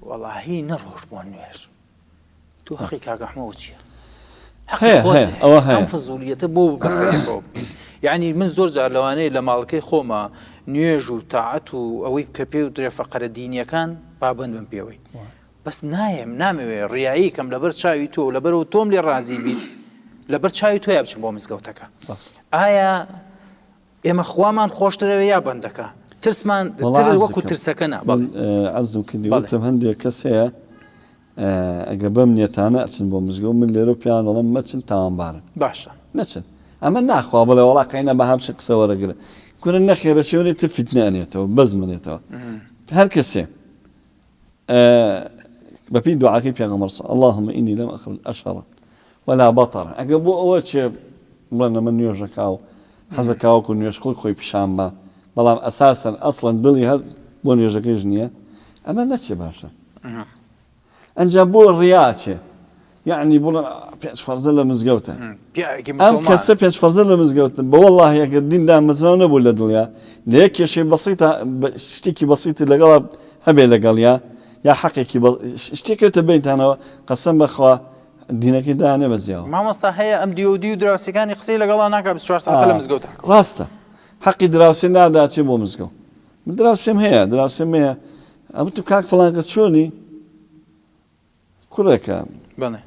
وەڵاهی نەڕۆشت بۆ نوێژ تۆ هەقی کاک ئەحمەوە چییە؟ حەقی هەیە خۆت هەیە هەیە ئەوە ئەم هەیە فزولیەتە بۆ بەسەرێکەوە بکەین یعنی من زۆر جار لەوانەیە لە ماڵەکەی خۆمە نوێژ و تاعەت و ئەوەی کە پێ و درێ فەقەرە دینیەکان پابەند بم پێوەی بەس نایەم نامەوێ ڕیایی کەم لەبەر چاوی تۆ لەبەرەوە تۆم لێ ڕازی بیت لەبەر چاوی تۆیا بچم بۆ مزگەوتەکە ئایا ئێمە خوامان خۆشترەوە یا بەندەکە ترسمان تر وەکو ترسەکە نا بەڵێ عەرزم کردی وتم هەندێک کەس هەیە ئەگە بەم نیەتانە ئەچن بۆ مزگەوت من لێرە پێیان دەڵێم مەچن تاوانبارن باشە نەچن ئەمە ناخوا بڵێ وەڵا قەینا بە هەمچ قسە وەرەگرە کورە نەخێرە چێوەێ تر فیتنە ئەنێتەوە بەزمنێتەوە هەر کەسێ بەپێی دوعاکەی پێغەمبەر صلی اللهم ئینی لم اخرج اشهرا ولا بطرا ئەگەر بۆ ئەوە چێ بڵێن ئەمە نوێژەکا و حەزەکا وەکو نوێژ خۆی خۆی پیشان بە بەڵام ئەساسەن ئەسڵەن دڵی هەر بۆ نوێژەکەیش نییە ئەمە نەچێ باشە ئەنجا بۆ ڕیا ئەچێ یەعنی بڵێ پێنج فەرزە لە مزگەوتە پیاوێکی ئەم مسوڵمان کەسە پێنج فەرزە لە مزگەوتن بە وەڵاهی ئەگەر دین دامەزراو نەبوو لە دڵیا لە یەک کێشەی بەسیتە شتێکی بەسیتی لەگەڵا هەبێ لەگەڵیا یا حەقێکی شتێکێتە بینتانەوە قەسەم بەخوا دینەکەی دانێ بەزیاوە مامۆستا هەیە ئەم دیو دیو دراوسێکانی قسەی لەگەڵا ناکا 24 ساعتە لە مزگەوت ڕاستە حەقی دراوسێ نادا چێ بۆ مزگەوت من دراوسێم هەیە دراوسێم هەیە ئەوتم کاک فڵان کەس چۆنی کوڕێکە بەڵێ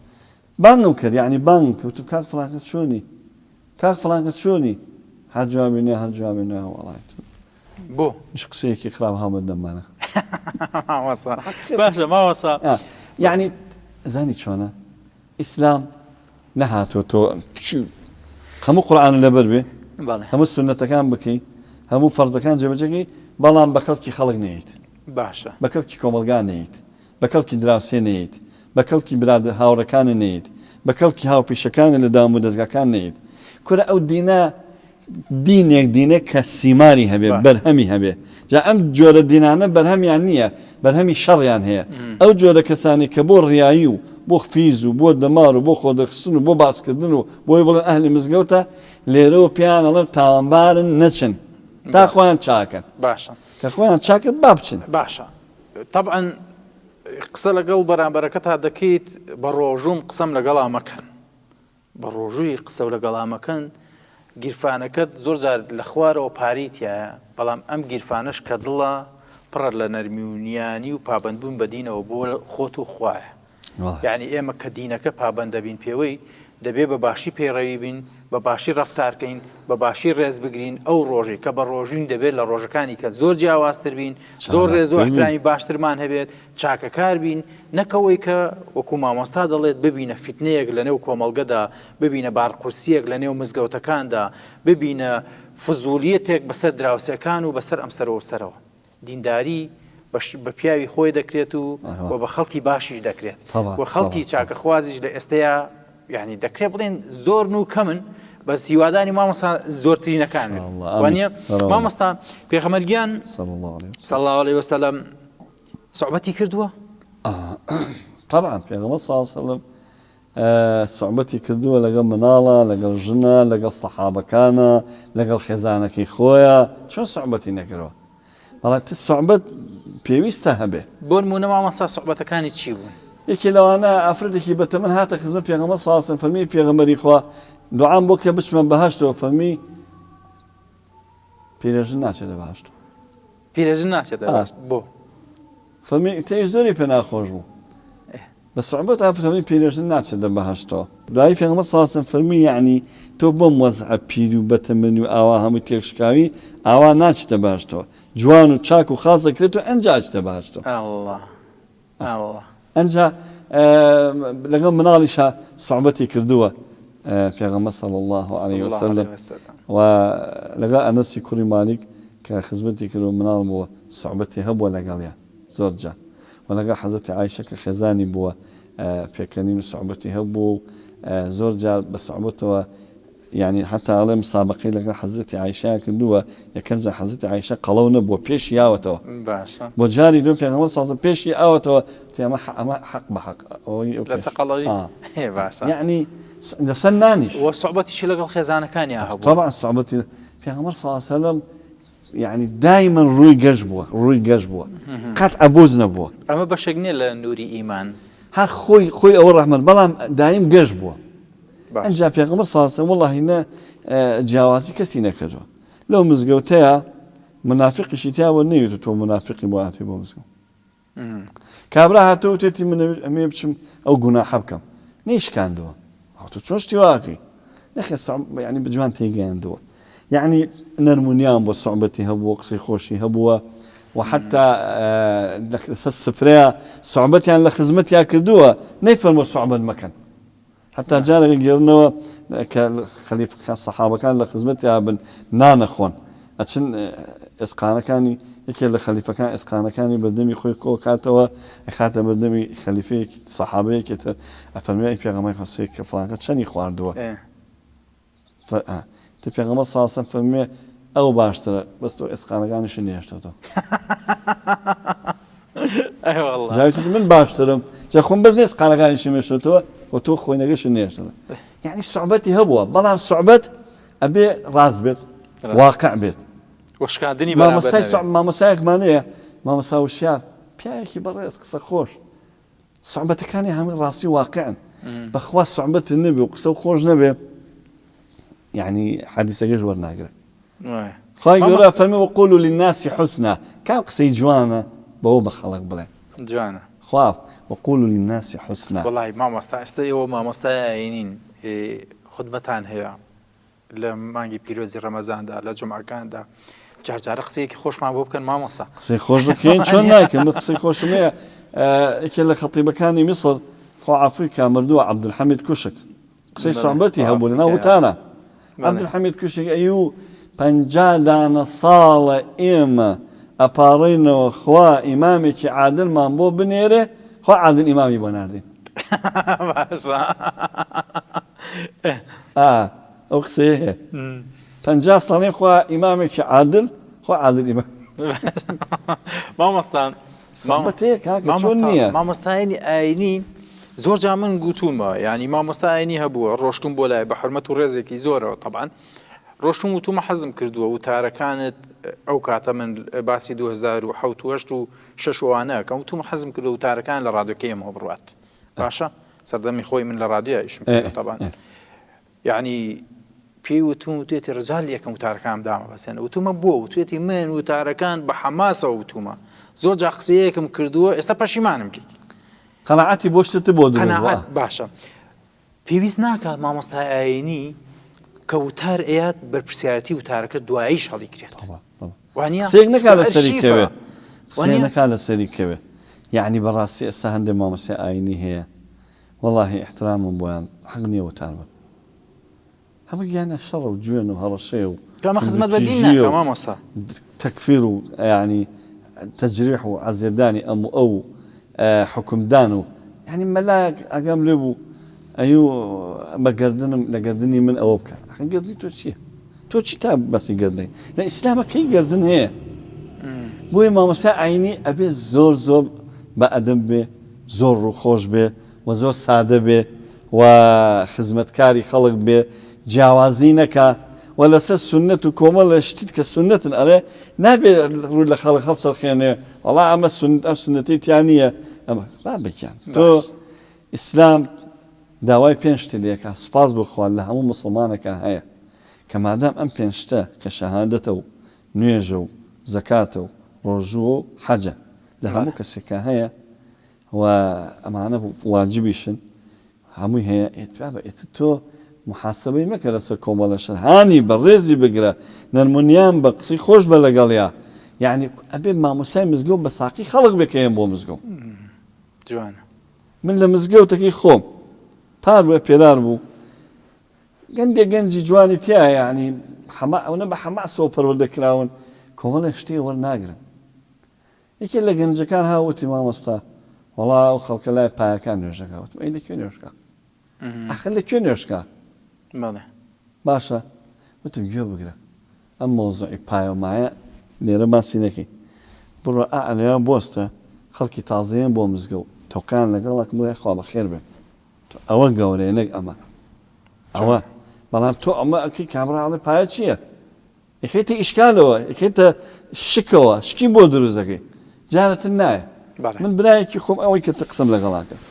بانگم کرد یعنی بانگم کرد وتم کاک فڵان کەس چۆنی کاک فڵان کەس چۆنی هەر جوابی نە هەر جوابی نە وەڵای بۆ مش قسەیەکی خراپ هاومە دەمانە مامۆستا باشە مامۆستا یعنی زانی چۆنە ئیسلام نەهاتووە تۆ هەموو قورئان لەبەر بێ هەموو سوننەتەکان بکەی هەموو فەرزەکان جێبەجێکەی بەڵام بە کەڵکی خەڵک نەیت باشە بە کەڵکی کۆمەڵگا نەیت بە کەڵکی دراوسێ نەیت بە کەڵکی براد هاوڕەکانە نەیت بە کەڵکی هاوپیشەکانە لە دام و دەزگاکان نەیت کورە ئەو دینە دینێک دینێک کە سیماری هەبێ بەرهەمی هەبێ جا ئەم جۆرە دینانە بەرهەمیان نییە بەرهەمی شەڕیان هەیە ئەو جۆرە کەسانی کە بۆ ڕیایی و بۆ فیز و بۆ دەمار و بۆ خۆدەرخستن و بۆ باسکردن و بۆی بڵێن ئەهلی مزگەوتە لێرەوە پێیان ئەڵێم تاوانبارن نەچن. تا خۆیان چاکەن. باشە. کە خۆیان چاکرد با بچن. باشە تەبعەن قسە لەگەڵ بەرامبەرەکەتا دەکەیت بە ڕۆژووم قسەم لەگەڵا مەکەن. بە ڕۆژووی قسەو لەگەڵا مەکەن گیرفانەکەت زۆر جار لە خوارەوە پارەی تیایە بەڵام ئەم گیرفانەش کە دڵە پڕە لە نەرمی و نیانی و پابەندبوون بە دینەوە بۆ خۆت و خوایە یانی ئێمە کە دینەکە پابەند دەبین پێوەی دەبێ بە باشی پەیڕەوی بین بە باشی ڕەفتارکەین بە باشی ڕێز بگرین ئەو ڕۆژەی کە بە ڕۆژوین دەبێت لە ڕۆژەکانی کە زۆر جیاوازتر بین زۆر ڕێز و ئیحترامی باشترمان هەبێت چاکەکار بین، نەک ئەوەی کە وەکو مامۆستا دەڵێت ببینە فیتنەیەک لەنێو کۆمەڵگەدا، ببینە بارقورسییەک لەنێو مزگەوتەکاندا، ببینە فزولیەتێک بەسەر دراوسێکان و بەسەر ئەمسەر و ئەوسەرەوە. دینداری بە پیاوی خۆی دەکرێت و و بە خەڵکی باشیش دەکرێت و خەڵکی چاکەخوازیش لە ئێستەیا یانی دەکرێت بڵێن زۆرن و کەمن بەس هیواداری مامۆستا زۆرترینەکان وانە مامۆستا پێغەمبەر گیان صلی الله علیه وسلم سوعبەتی کردووە؟ طبعا پێغەمبەر صلی الله علیه وسلم سوعبەتی کردووە لەگەڵ مناڵە لەگەڵ ژنە لەگەڵ سەحابەکانە لەگەڵ خێزانەکەی خۆیە چۆن سوعبەتی نەکردووە بەڵام تر سوعبەت پێویستە هەبێ. بۆ نموونە مامۆستا سوعبەتەکانی چی بوون؟ یەکێ لەوانە ئافرەتێکی بەتەمەن هاتە خزمەت پێغەمبەر صلی الله علیه وسلم فەرمی پێغەمبەری خوا دوعام بۆ کە بچمە بەهەشتەوە فەرمی پیرەژن ناچێتە بەهەشتەوە. پیرەژن ناچێتە بەهەشت بۆ؟ فەرمی تێیش زۆری پێ ناخۆش بوو. بە سوعبەت فەرمی پیرەژن ناچێتە بەهەشتەوە. دوایی پێغەمبەر صلی اللە علیە وسلم فەرمووی یەعنی تۆ بەم وەزعە پیر و بەتەمەنی و ئاوا هەمووی تێکشکاوی ئاوا ناچیتە بەهەشتەوە جوان و چاک و خاس دەکرێت و ئەنجا ئەچیتە بەهەشتەوە. اللە اللە. ئەنجا لەگەڵ مناڵیشا سوعبەتی کردووە پێغەمبەر صلی اللە علیە وسلم و لەگەڵ ئەنەسی کوڕی مالیک کە خزمەتی کردووە مناڵ بووە سوعبەتی هەبووە لەگەڵیان زۆر جار و لەگەڵ حەزرەتی عائیشە کە خێزانی بووە پێکەنین و سوعبەتی هەبووە و زۆر جار بە سوعبەتەوە یانی حەتا ئەڵێ مسابەقەی لەگەڵ حەزرەتی عائیشە کردووە یەکەم جار حەزرەتی عائیشە قەڵەو نەبووە پێشی یاوەتەوە باشە بۆ جاری دووەم پێغەمبەر صلی اللە علیه و سلم پێشی ئاوەتەوە وتی ئەمە ئەمە حەق بە حەق ئەوەی ئەو لەسەر قەڵەوی ئێ باشە یعنی لەسەر نانیش وە سوعبەتیشی لەگەڵ خێزانەکانیا هەبووە طبعا سوعبەتی پێغەمبەر صلی اللە علیه و سلم یەعنی دایمەن ڕووی گەش بووە ڕووی گەش بووە قەت عەبوس نەبووە. ئەمە بەشێک نیە لە نوری ئیمان؟ هەر خۆی خۆی ئەوە ڕەحمەت بەڵام دایم گەش بووە ئەنجا پێغەمبەر صلی اللە علیه و سلم وەڵاهی نە جیاوازی کەسی نەکردووە لەو مزگەوتەیە منافقیشی تیا بووە نەیوتووە تۆ منافقی بۆ هاتووی بۆ مزگەوت کابرا هاتووە وتێتی من ئەمەوێ بچم ئەو گوناحە بکەم نەیشکاندووە تۆ چۆن شتی واکەی نەخێ ینی بجوان تێگەیاندووە یعنی نەرمونیان بۆ سوعبەتی هەبووە قسەی خۆشی هەبووە و حتا لەسەر سفرەیە سوعبەتیان لە خزمەتیا کردووە نەیفەرمووە سوعبەت مەکەن هەتا جارێک ئەگێڕنەوە کە خەلیفەکان سەحابەکان لە خزمەتیا بن نان ئەخۆن ئەچن ئێسقانەکانی یەکێ لە خەلیفەکان ئێسقانەکانی بەردەمی خۆی کۆکاتەوە ئەخاتە بەردەمی خەلیفەیەکی سەحابەیەکی تر ئەفەرموێ ئەی پێغەمبەری خوا سێ کە فڵانکە چەنی خواردووە تر پێغەمبەر صلی اللە علیه و سلم فەرموێ ئەو باشترە بەس تۆ ئێسقانەکانیشی نەهێشتۆتەوە. جا وتی من باشترم جا خۆم بەس ئێسقانەکانیشم هێشتۆتەوە و تۆ خۆینەکەشت نەهێشتەوە. یعنی سوعبەتی هەبووە بەڵام سوعبەت ئەبێ ڕاست بێت واقع بێت. وشکاندنی بەرامبەر نەبێت. مامۆستایەکمان هەیە مامۆستا وشیار پیاوێکی بەڕێز قسە خۆش سوعبەتەکانی هەمووی ڕاستی واقعن بەخوا سوعبەت نەبێ و قسە خۆش نەبێ یعنی حەدیسەکەش وەرناگرێ خوای گەورە فەرمی وقولوا للناس حسنا کام قسەی جوانە بەوە بە خەڵک بڵێ جوانە خوا وقولوا للناس حسنا وەڵی مامۆستا ئێستا ئێوە مامۆستای ئاینین خودبەتان هەیە لە مانگی پیرۆزی ڕەمەزاندا لە جومعەکاندا جار جارە قسەیەکی خۆشمان بۆ بکەن مامۆستا. قسەی خۆش بکەین چۆن نایکەم من قسەی خۆشم هەیە یەکێ لە خەتیبەکانی میسر خوا عەفوی کا مردووە عەبدولحەمید کوشک قسەی سوعبەتی هەبوو لەناو وتارە عەبدولحەمید کوشک ئەیو 50 دانە ساڵە ئێمە ئەپاڕێینەوە خوا ئیمامێکی عادلمان بۆ بنێرێ خوا عادل ئیمامی بۆ ناردین باشە ئا ئەو قسەیە هەیە 50 ساڵێ خوا ئیمامێکی عادل خوا عادل ئیمام مامۆستا مامۆستەیە کاکە چۆن نییە مامۆستایانی ئاینی زۆر جا من گوتومە ینی مامۆستا ئاینی هەبووە ڕۆشتون بۆ لای بە حرمەت و ڕێزێکی زۆرەوە طبعا. ڕۆشتوم وتومە حەزم کردووە وتارەکانت ئەو کاتە من باسی 2007 و 8 و 6 وانە ئەکەم وتومە حەزم کردووە وتارەکان لە ڕادیۆکەی ئێمەوە بڕوات باشە سەردەمی خۆی من لە ڕادیۆ ئیشم کردووە تەبان یعنی پێی وتوم وتێتی ڕجال یەکەم وتارەکانم دامە بەسێنە وتومە بۆ وتێتی من وتارەکان بە حەماسەوە وتومە زۆر جا قسەیەکم کردووە ئێستا پەشیمانم لێی قەناعەتی بۆ شتت بۆ دروست قەناعەت باشە پێویست ناکات مامۆستای ئاینی کە وتار ئەیات بەرپرسیارەتی وتارەکە دواییش هەڵیگرێت وانە قسەیەک نەکا لەسەری کەوێ قسەیەک نەکا لەسەری کەوێ یعنی بەڕاستی ئێستا هەندێک مامۆستای ئاینی هەیە وەڵاهی ئیحترامم بۆیان حەق نییە وتار بن هەموو گیانە شەڕە و جوێن و هەڕەشەیە و کامە خزمەت بە دین ناکا مامۆستا. تەکفیر و یانی تەجریح و عەزێتدانی ئەم و ئەو و حوکمدان و یانی مەلایەک ئاگام لێ بوو ئەیوو بە گەردنم لە گەردنی من ئەوە بکە ئەخە گەردنی تۆ چییە تۆ چی تا باسی گەردنی لە ئیسلامە کەی گەردن هەیە بۆیە مامۆستا ئاینی ئەبێ زۆر زۆر بە ئەدەب بێ زۆر ڕووخۆش بێ و زۆر سادە بێ و خزمەتکاری خەڵک بێ جیاوازی نەکا و لەسەر سوننەت و کۆمەڵێ شتت کە سوننەتن ئەڵێ نابێ ڕوو لە خەڵک هەڵچەرخێنێ وەڵا ئەمە سوننەت ئەم سوننەتەی تیا نییە ئەمە بابە گیان تۆ ئیسلام داوای پێنج شتی لێکا سوپاس بۆ خوا لە هەموو موسڵمانەکا هەیە کە مادام ئەم پێنج شتە کە شەهادەتە و نوێژە و زەکاتە و ڕۆژووە و حەجە لە هەموو کەسێکا هەیە و ئەمانە واجبیشن هەمووی هەیە ئێت بابە ئێتر تۆ محاسبەی مەکە لەسەر کۆمەڵە شت هانی بە ڕێزی بگرە نەرمونیان بە قسەی خۆش بە لەگەڵیا یعنی ئەبێ مامۆستای مزگەوت بە ساقی خەڵک بێ کە یەن بۆ مزگەوت. جوانە. من لە مزگەوتەکەی خۆم پار بوو پێرار بوو گەندێک گەنجی جوانی تیایە یعنی حەما ئەونە بە حەماسەوە پەروەردە کراون کۆمەڵێک شتی وەرناگرن یەکێ لە گەنجەکان ها وتی مامۆستا وەڵا ئەو خەڵکە لای پایەکان نوێژ دەکا وتم ئەی لە کوێ نوێژ کا ئاخر لە کوێ نوێژ کا بەڵێ باشە وتم گوێ بگرە ئەم مەوزوعی پایە و مایە لێرە باسی نەکەین بڕۆ ئا لەوێ بۆستە خەڵکی تازەیەن بۆ مزگەوت تەوقەیان لەگەڵ ئەکەم بڵێ خوا بەخێر بێن تۆ ئەوە گەورەیە نەک ئەمە ئەوە بەڵام تۆ ئەمە ئەکەی کابرا ئەڵێ پایە چییە ئەخەیتە ئیشکالەوە ئەخەیتە شکەوە شکی بۆ دروست دەکەی جارەتر نایە من برایەکی خۆم ئەوەی کە تە قسەم لەگەڵا کرد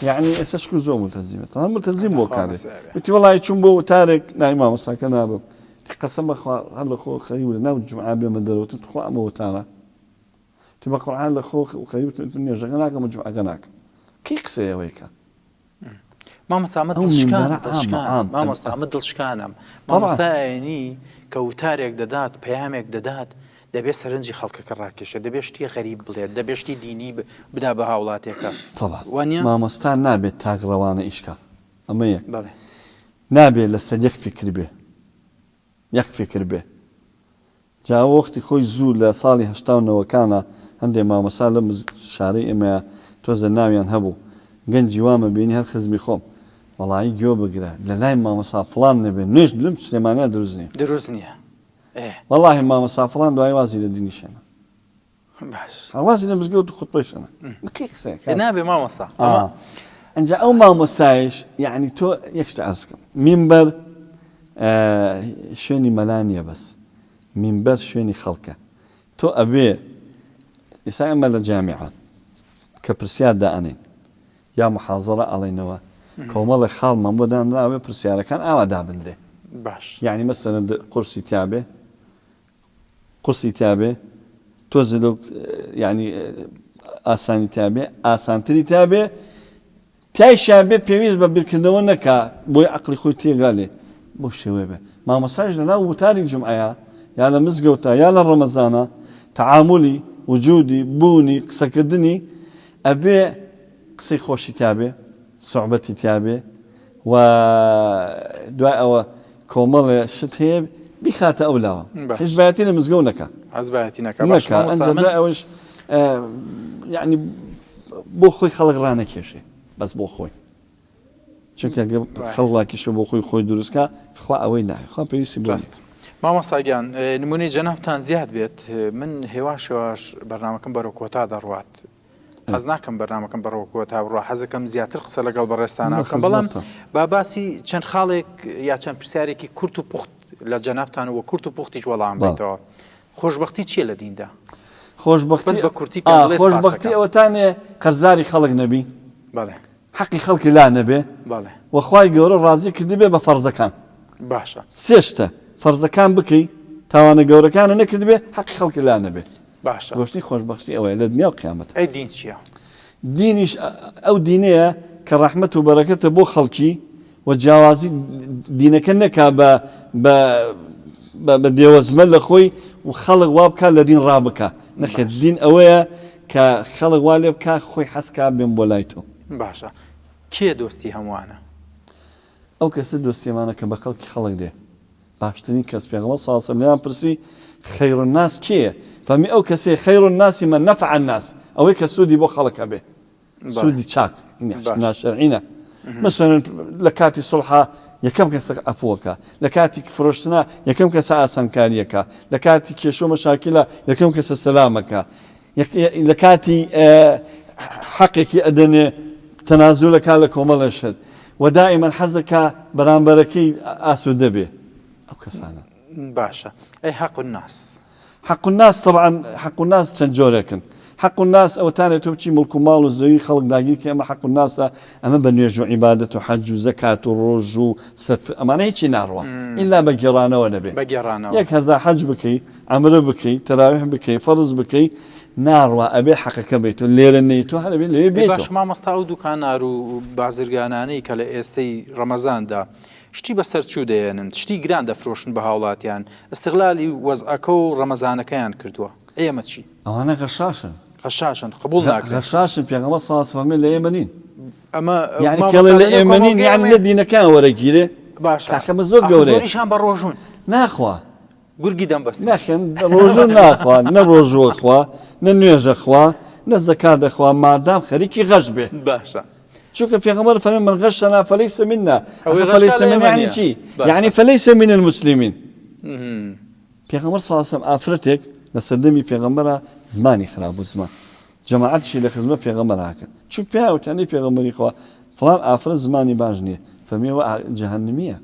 یعنی ئێستا شکر زۆر ملتەزیمە تەواو ملتەزیم بۆ کارێ وتی وەڵی چوون بۆ وتارێک ناوی مامۆستاکە نابم قەسەم بەخوا هەر لە خۆ خەریک لە ناو جومعە بێمە دەرەوە تخوا ئەمە وتارە تی بە قورعان لە خۆ خەریک نوێژەکە ناکەم و جومعەکە ناکەم کەی قسەی ئەوەی کە مامۆستا ئەمە دڵشکانە دڵشکانە مامۆستا ئەمە دڵشکانە مامۆستا ئاینی کە وتارێک دەدات پەیامێک دەدات دەبێت سەرنجی خەڵکەکە ڕاکێشێت دەبێت شتی غەریب بڵێت دەبێت شتی دینی بدا بە هاوڵاتێکە وانە مامۆستا نابێت تاک ڕەوانە ئیشکا ئەمە یەک نابێت لەسەر یەک فکر بێ یەک فکر بێ جا ئەوە وەختی خۆی زوو لە ساڵی هەشتا و نەوەکانا هەندێ مامۆستا لەم شارەی ئێمەیا تۆزێ ناویان هەبوو گەنجی وام ئەبینی هەر خزمی خۆم وەڵایی گۆ بگرە لە لای مامۆستا فڵان نەبێ نوێژ لەم سلێمانیا دروست نیە. دروست نیە ئێ. وەڵاهی مامۆستا فڵان دوایی وازی لە دینیش هێنا. باش. وازی لە مزگەوت و خوتبەیش هێنا. کەی قسەیە کاکە؟ نابێ مامۆستا. ئەمە. ئینجا ئەو مامۆستایش یەعنی تۆ یەک شت عەرز کەم مینبەر شوێنی مەلا نییە بەس مینبەر شوێنی خەڵکە تۆ ئەبێ ئیسا ئێمە لە جامیعە کە پرسیار دائەنێین یا محازەرە ئەڵێنەوە کۆمەڵێک خاڵمان بۆ دانراوێ پرسیارەکان ئاوا دابنرێ باش یعنی مەسەلەن قورسی تیابێ قورسی تیابێ تۆزێ لەو یعنی ئاسانی تیابێ ئاسانتری تیابێ تیایشیان بێ پێویست بە بیرکردنەوە نەکا بۆی عەقڵی خۆی تێگا لێ بەو شێوەیە بێ مامۆستایش لە ناو وتاری جومعەیا یا لە مزگەوتا یا لە ڕەمەزانا تەعامولی وجودی بوونی قسەکردنی ئەبێ قسەی خۆشی تیا بێ سوعبەتی تیا بێ و دوای ئەوە کۆمەڵێ شت هەیە بیخاتە ئەو لاوە حیزبایەتی لە مزگەوت نەکا حزبایەتی نەکا نەکا ئەنجا دوای ئەوەش یعنی بۆ خۆی خەڵک ڕانەکێشێ بەس بۆ خۆی چونکە خەڵک ڕاکیشە بۆ خۆی خۆی دروستکە خوا ئەوەی ناوێ خوا پێویستی بۆ ڕاست مامۆستا گیان نمونەی جەنابتان زیاد بێت من هێواش هێواش بەرنامەکەم بەرەو کۆتا دەڕوات. حەز ناکەم بەرنامەکەم بەڕەوە کۆتا بڕوا، حەزەکەم زیاتر قسە لەگەڵ بەڕێزتانا بکەم، بەڵام با باسی چەند خاڵێک یا چەند پرسیارێکی کورت و پوخت لە جەنابتان و کورت و پوختیش وەڵام بەیتەوە. خۆشبەختی چییە لە دیندا؟ خۆشبەختی بەس بە کورتی پێم بڵێ سپاست خۆشبەختی دەکەم. ئەوەتانێ قەرزاری خەڵک نەبی. بەڵێ. حەقی خەڵکی لا نەبێ. بەڵێ. وە خوای گەورە ڕازی کردبێ بە فەرزەکان. باشە. سێ شتە، فەرزەکان بکەی، تاوانە گەورەکانت نەکردبێ، حەقی خەڵکی لا نەبێ. باشە. ڕۆشنی خۆشبەختی ئەوەیە لە دنیا و قیامەت. ئەی دین چییە؟ دینیش ئەو دینەیە کە ڕەحمەت و بەرەکەتە بۆ خەڵکی و جیاوازی دینەکە نەکا بە بە بە دێوەزمە لە خۆی و خەڵک وا بکا لە دین ڕابکا. نەخێر باش. دین ئەوەیە کە خەڵک وا لێ بکا خۆی حەز کا بێم بۆ لای تۆ. باشە کێ دۆستی هەمووانە؟ ئەو کەسە دۆستیەمانە کە بە کەڵکی خەڵک دێ. باشترین کەس، پێغەمبەر صلی اللە علیە وسلم لێیان پرسی، خیر الناس کێیە؟ فەرمی ئەو کەسەیە خیر الناس من نفع الناس، ئەوەی کە سوودی بۆ خەڵک هەبێ، سوودی چاک، ناشەرعی نا. مەسەلەن لە کاتی سوڵحا یەکەم کەسە عەفوەکە، لە کاتی فرۆشتنا یەکەم کەسە ئاسانکاریەکە، لە کاتی کێشە و مەشاکیلا یەکەم کەسە سەلامەکە، لە کاتی حەقێکی ئەدەنێ تەنازولەکا لە کۆمەڵێ شت و دائیمەن حەزەکا بەرامبەرەکەی ئاسوودە بێ ئەو کەسانە. باشە ئەی حەق الناس؟ حەق الناس تەبعەن حەق الناس چەند جۆرێکن حەق الناس ئەوەتانێ تۆ بچی مڵک و ماڵ و زەوی خەڵک داگیر کەی ئەمە حەق الناسە ئەمە بە نوێژ و عیبادەت و حەج و زەکات و ڕۆژ و سەف ئەمانە هیچی ناڕوا ئیلا بە گێڕانەوە نەبێ بە گێڕانەوە یەک هەزا حەج بکەی عەمرە بکەی تەراویح بکەی فەرز بکەی ناڕوا ئەبێ حەقەکە بەیتۆ لێرە نەیتۆ هەر ئەبێ لەوێ ئەی بێیتۆ. باشە مامۆستا ئەو دوکانار و بازرگانانەی کە لە ئێستەی ڕەمەزاندا شتی بەسەرچوو دەیەنن شتی گران دەفرۆشن بە هاوڵاتیان ئیستغلالی وەزعەکە و ڕەمەزانەکەیان کردووە ئەی ئەمە چی؟ ئەوانە غەشاشن. غەشاشن قبوڵ ناکرێن. غەشاشن پێغەمبەر صلی اللە علیە و سلم فەرمووی لە ئێمە نین. ئەمە یعنی مامۆستا کەڵێ لە لەنێو ئێمە نین کۆمەڵگەی یعنی ئێمەیە. لە دینەکەیان وەرەگیرێ باشە کاکە ئەمە زۆر ئاخر گەورەیە. زۆریشان بە ڕۆژوون. ناخوا. گورگی دەم بەستوو. نەخێر ڕۆژوو ناخوا نە ڕۆژووە خوا نە نوێژە خوا نە زەکات دەخوا مادام خەریکی غەش بێ. باشە. چونکە پێغەمبەر فەرمی من غشنا فلیس منا. ئەوەی ئەخە غەش فلیس کا لە منا ئێمە یعنی نییە. چی؟ باشە. یعنی فلیس من المسلمین. پێغەمبەر صلی اللە علیه و سلم ئافرەتێک لە سەردەمی پێغەمبەرا زمانی خراپ بوو زمان جەماعەتیشی لە خزمەت پێغەمبەر هاکرد چون پێیان وتیان ئەی پێغەمبەری خوا فڵان ئافرەت زمانی باش نییە فەرمی ئەوە جەهەنمییە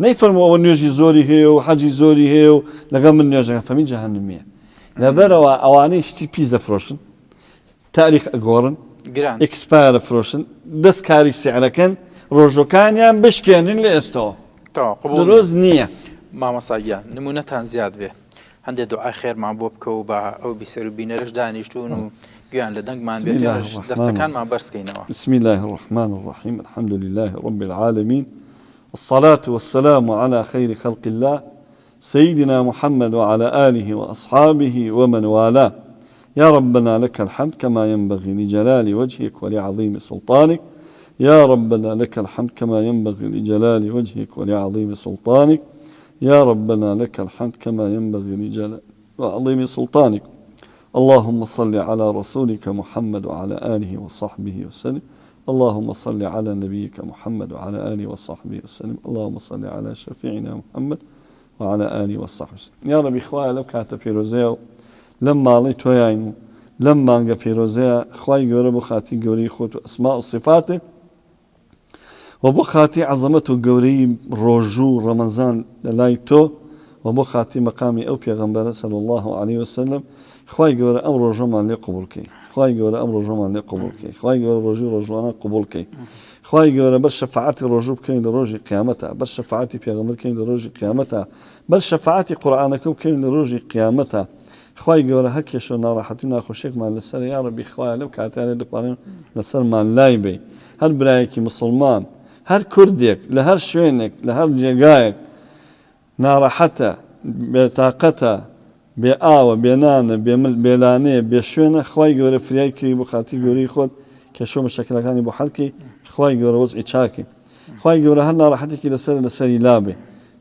نەیفەرموو ئەوە نوێژی زۆری هەیە و حەجی زۆری هەیە و لەگەڵ من نوێژەکە فەرمی جەهەنمییە لەبەرەوە ئەوانەی شتی پیس دەفرۆشن تاریخ ئەگۆڕن گران expire ئەفرۆشن دەست کاری سعرەکەن ڕۆژەکانیان بشکێنن لە ئێستەوە تەواو قبوڵ نیە. دروست نییە. مامۆستا گیان نمونەتان زیاد بێ هەندێ دوعای خێرمان بۆ بکە و با ئەو بیسەر و بینەرەش دانیشتوون و گوێیان لە دەنگمان بسم بێت الله ئێمەش الرحمن دەستەکانمان بەرز کەینەوە. بسم الله الرحمن الرحیم الحمد لله رب العالمین الصلاة والسلام علی خیر خلق الله سيدنا محمد وعلى آله وأصحابه ومن والاه يا ربنا لك الحمد كما ينبغي لجلال وجهك ولعظيم سلطانك يا ربنا لك الحمد كما ينبغي لجلال وجهك ولعظيم سلطانك يا ربنا لك الحمد كما ينبغي لجلال وعظيم سلطانك اللهم صل على رسولك محمد وعلى آله وصحبه وسلم اللهم صل على نبيك محمد وعلى آله وصحبه وسلم اللهم صل على شفيعنا محمد وعلى آله وصحبه وسلم یاڕەبی خوایە لەم کاتە پیرۆزەیە و لەم ماڵەی تۆیاین و لەم مانگە پیرۆزەیە خوای گەورە بۆ خاتری گەورەی خۆت و ئەسماء و صفاتت و بۆ خاتری عەزەمەت و گەورەی ڕۆژوو و ڕەمەزان لە لای تۆ و بۆ خاتری مەقامی ئەو پێغەمبەرە صلی اللە علیە وسلم خوای گەورە ئەم ڕۆژەمان لێ قبوڵ کەی خوای گەورە ئەم ڕۆژەمان لێ قبوڵ کەی خوای گەورە ڕۆژی ڕۆژوانان قبوڵ کەی خوای گەورە بەر شەفاعەتی ڕۆژوو بکەوین لە ڕۆژی قیامەتا بەر شەفاعەتی پێغەمبەر بکەوین لە ڕۆژی قیامەتا بەر شەفاعەتی قورئانەکە بکەوین لە ڕۆژی قیامەتا خوای گەورە هەر کێشە و ناڕەحەتی و ناخۆشیەکمان لەسەرە یاڕەبی خوایە لەم کاتانە دەپاڕێم لەسەرمان لای بەی هەر برایەکی موسڵمان هەر کوردێک لە هەر شوێنێک لە هەر جێگایەک ناڕەحەتە بێتاقەتە بێ ئاوە بێ نانە بێ مل بێ لانەیە بێ شوێنە خوای گەورە فریای کەوی بۆ خاتری گەورەی خۆت کێشە و مەشاکیلەکانی بۆ حەل کەی خوای گەورە وەزعی چاکەی خوای گەورە هەر ناڕەحەتێکی لەسەرە لەسەری لابەی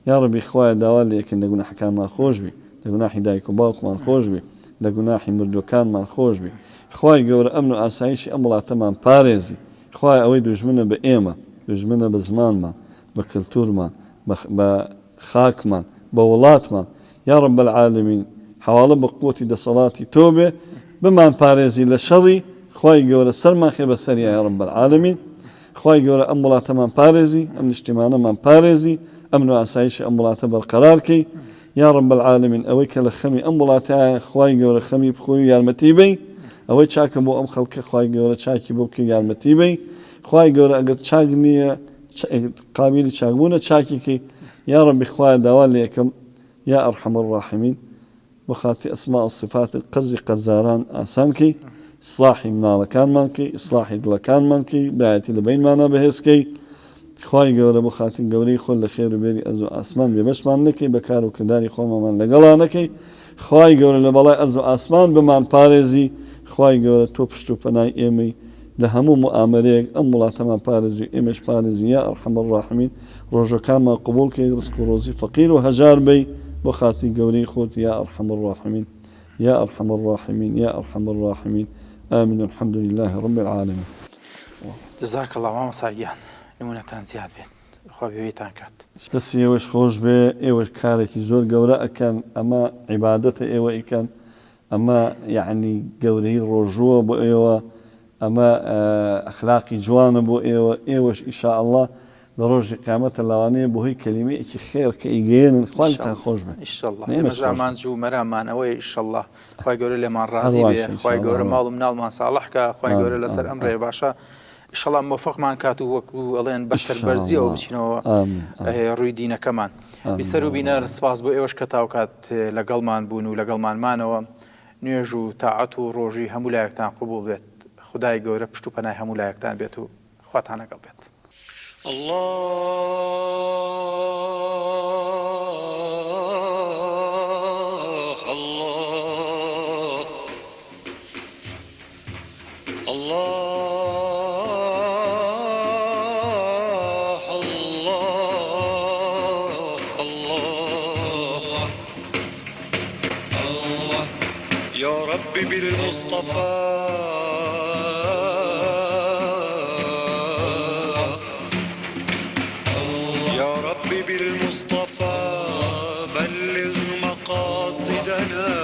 یاڕەبی خوایە داوات لێ ئەکەین لە گوناحەکانمان خۆش بی لە گوناحی دایک و باوکمان خۆش بی لە گوناحی مردوەکانمان خۆش بی خوای گەورە ئەمن و ئاسایشی ئەم وڵاتەمان پارێزی خوایە ئەوەی دوژمنە بە ئێمە دوژمنە بە زمانمان بە کلتورمان بە بە خاکمان بە وڵاتمان یا رب العالمین حەواڵە بە قوتی دەسەڵاتی تۆ بێ بمان پارێزی لە شەڕی. خوای گەورە سەرمان خێ بەسەریا یا رب العالمین خوای گەورە ئەم وڵاتەمان پارێزی ئەم نیشتیمانەمان پارێزی ئەمن و ئاسایشی ئەم وڵاتە بەرقەرار کەی یا رب العالمین ئەوەی کە لە خەمی ئەم وڵاتایە خوای گەورە خەمی بخۆی و یارمەتی بەی ئەوەی چاکە بۆ ئەم خەڵکە خوای گەورە چاکی بۆ بکەی یارمەتی بەی خوای گەورە ئەگەر چاک نییە قابلی چاکبوونە چاکی کەی یا ربی خوایە داوا لێ ئەکەم یا ارحم الراحمین بۆ خاتری اسماء و صفاتت قەرزی قەرزاران ئاسان کەی ئیسڵاحی مناڵەکانمان کەی ئیسڵاحی دڵەکانمان کەی برایەتی لە بەینمانا بەهێز کەی خوای گەورە بۆ خاتری گەورەی خۆت لە خێر و بێری ئەرز و ئاسمان بێبەشمان نەکەی بە کار و کرداری خۆمامان لەگەڵا نەکەی خوای گەورە لە بەڵای ئەرز و ئاسمان بمان پارێزی خوای گەورە تۆ پشت و پەنای ئێمەی لە هەموو موئامەرەیەک ئەم وڵاتەمان پارێزی و ئێمەش پارێزی یا ارحم الراحمین ڕۆژەکانمان قبوڵ کەی ڕزق و ڕۆزی فەقیر و هەژار بەی بۆ خاتری گەورەی خۆت یا ارحم الراحمین یا ارحم الراحمین یا ارحم الراحمین آمین الحمد للە رب العالمین. جزاک اللە مامۆستا گیان نمونەتان زیاد بێت خوا بێویتان کات. دەستی ئێوەش خۆش بێ ئێوەش کارێکی زۆر گەورە ئەکەن ئەمە عیبادەتە ئێوە ئیکەن ئەمە یەعنی گەورەی ڕۆژووە بۆ ئێوە ئەمە ئەخلاقی جوانە بۆ ئێوە ئێوەش ان شاء اللە لە ڕۆژی قیامەتە لەوانەیە بەهۆی کەلیمەیەکی خێر کە ئیگەیەنن خوا لێتان خۆش بێ ان شاء اللە ئێمەش ئامانج و مەراممان ئەوەیە ان شاء اللە خوای گەورە لێمان ڕازی بێ خوای گەورە ماڵ و مناڵمان ساڵح کا خوای گەورە لەسەر ئەم ڕێ باشە ان شاء اللە مۆفەقمان کات و وەکو ئەڵێن بە سەربەرزیەوە بچینەوە ڕووی دینەکەمان. بیسەر و بینەر سپاس بۆ ئێوەش کە تاوکات لەگەڵمان بوون و لەگەڵمان مانەوە. نوێژ و تاعەت و ڕۆژووی هەموو لایەکتان قبوڵ بێت. خودای گەورە پشت و پەنای هەموو لایەکتان بێت و خواتان لەگەڵ بێت. اللە اللە اللە اللە اللە یا رب بالمصطفی یا رب بالمصطفی بلغ مقاصدنا.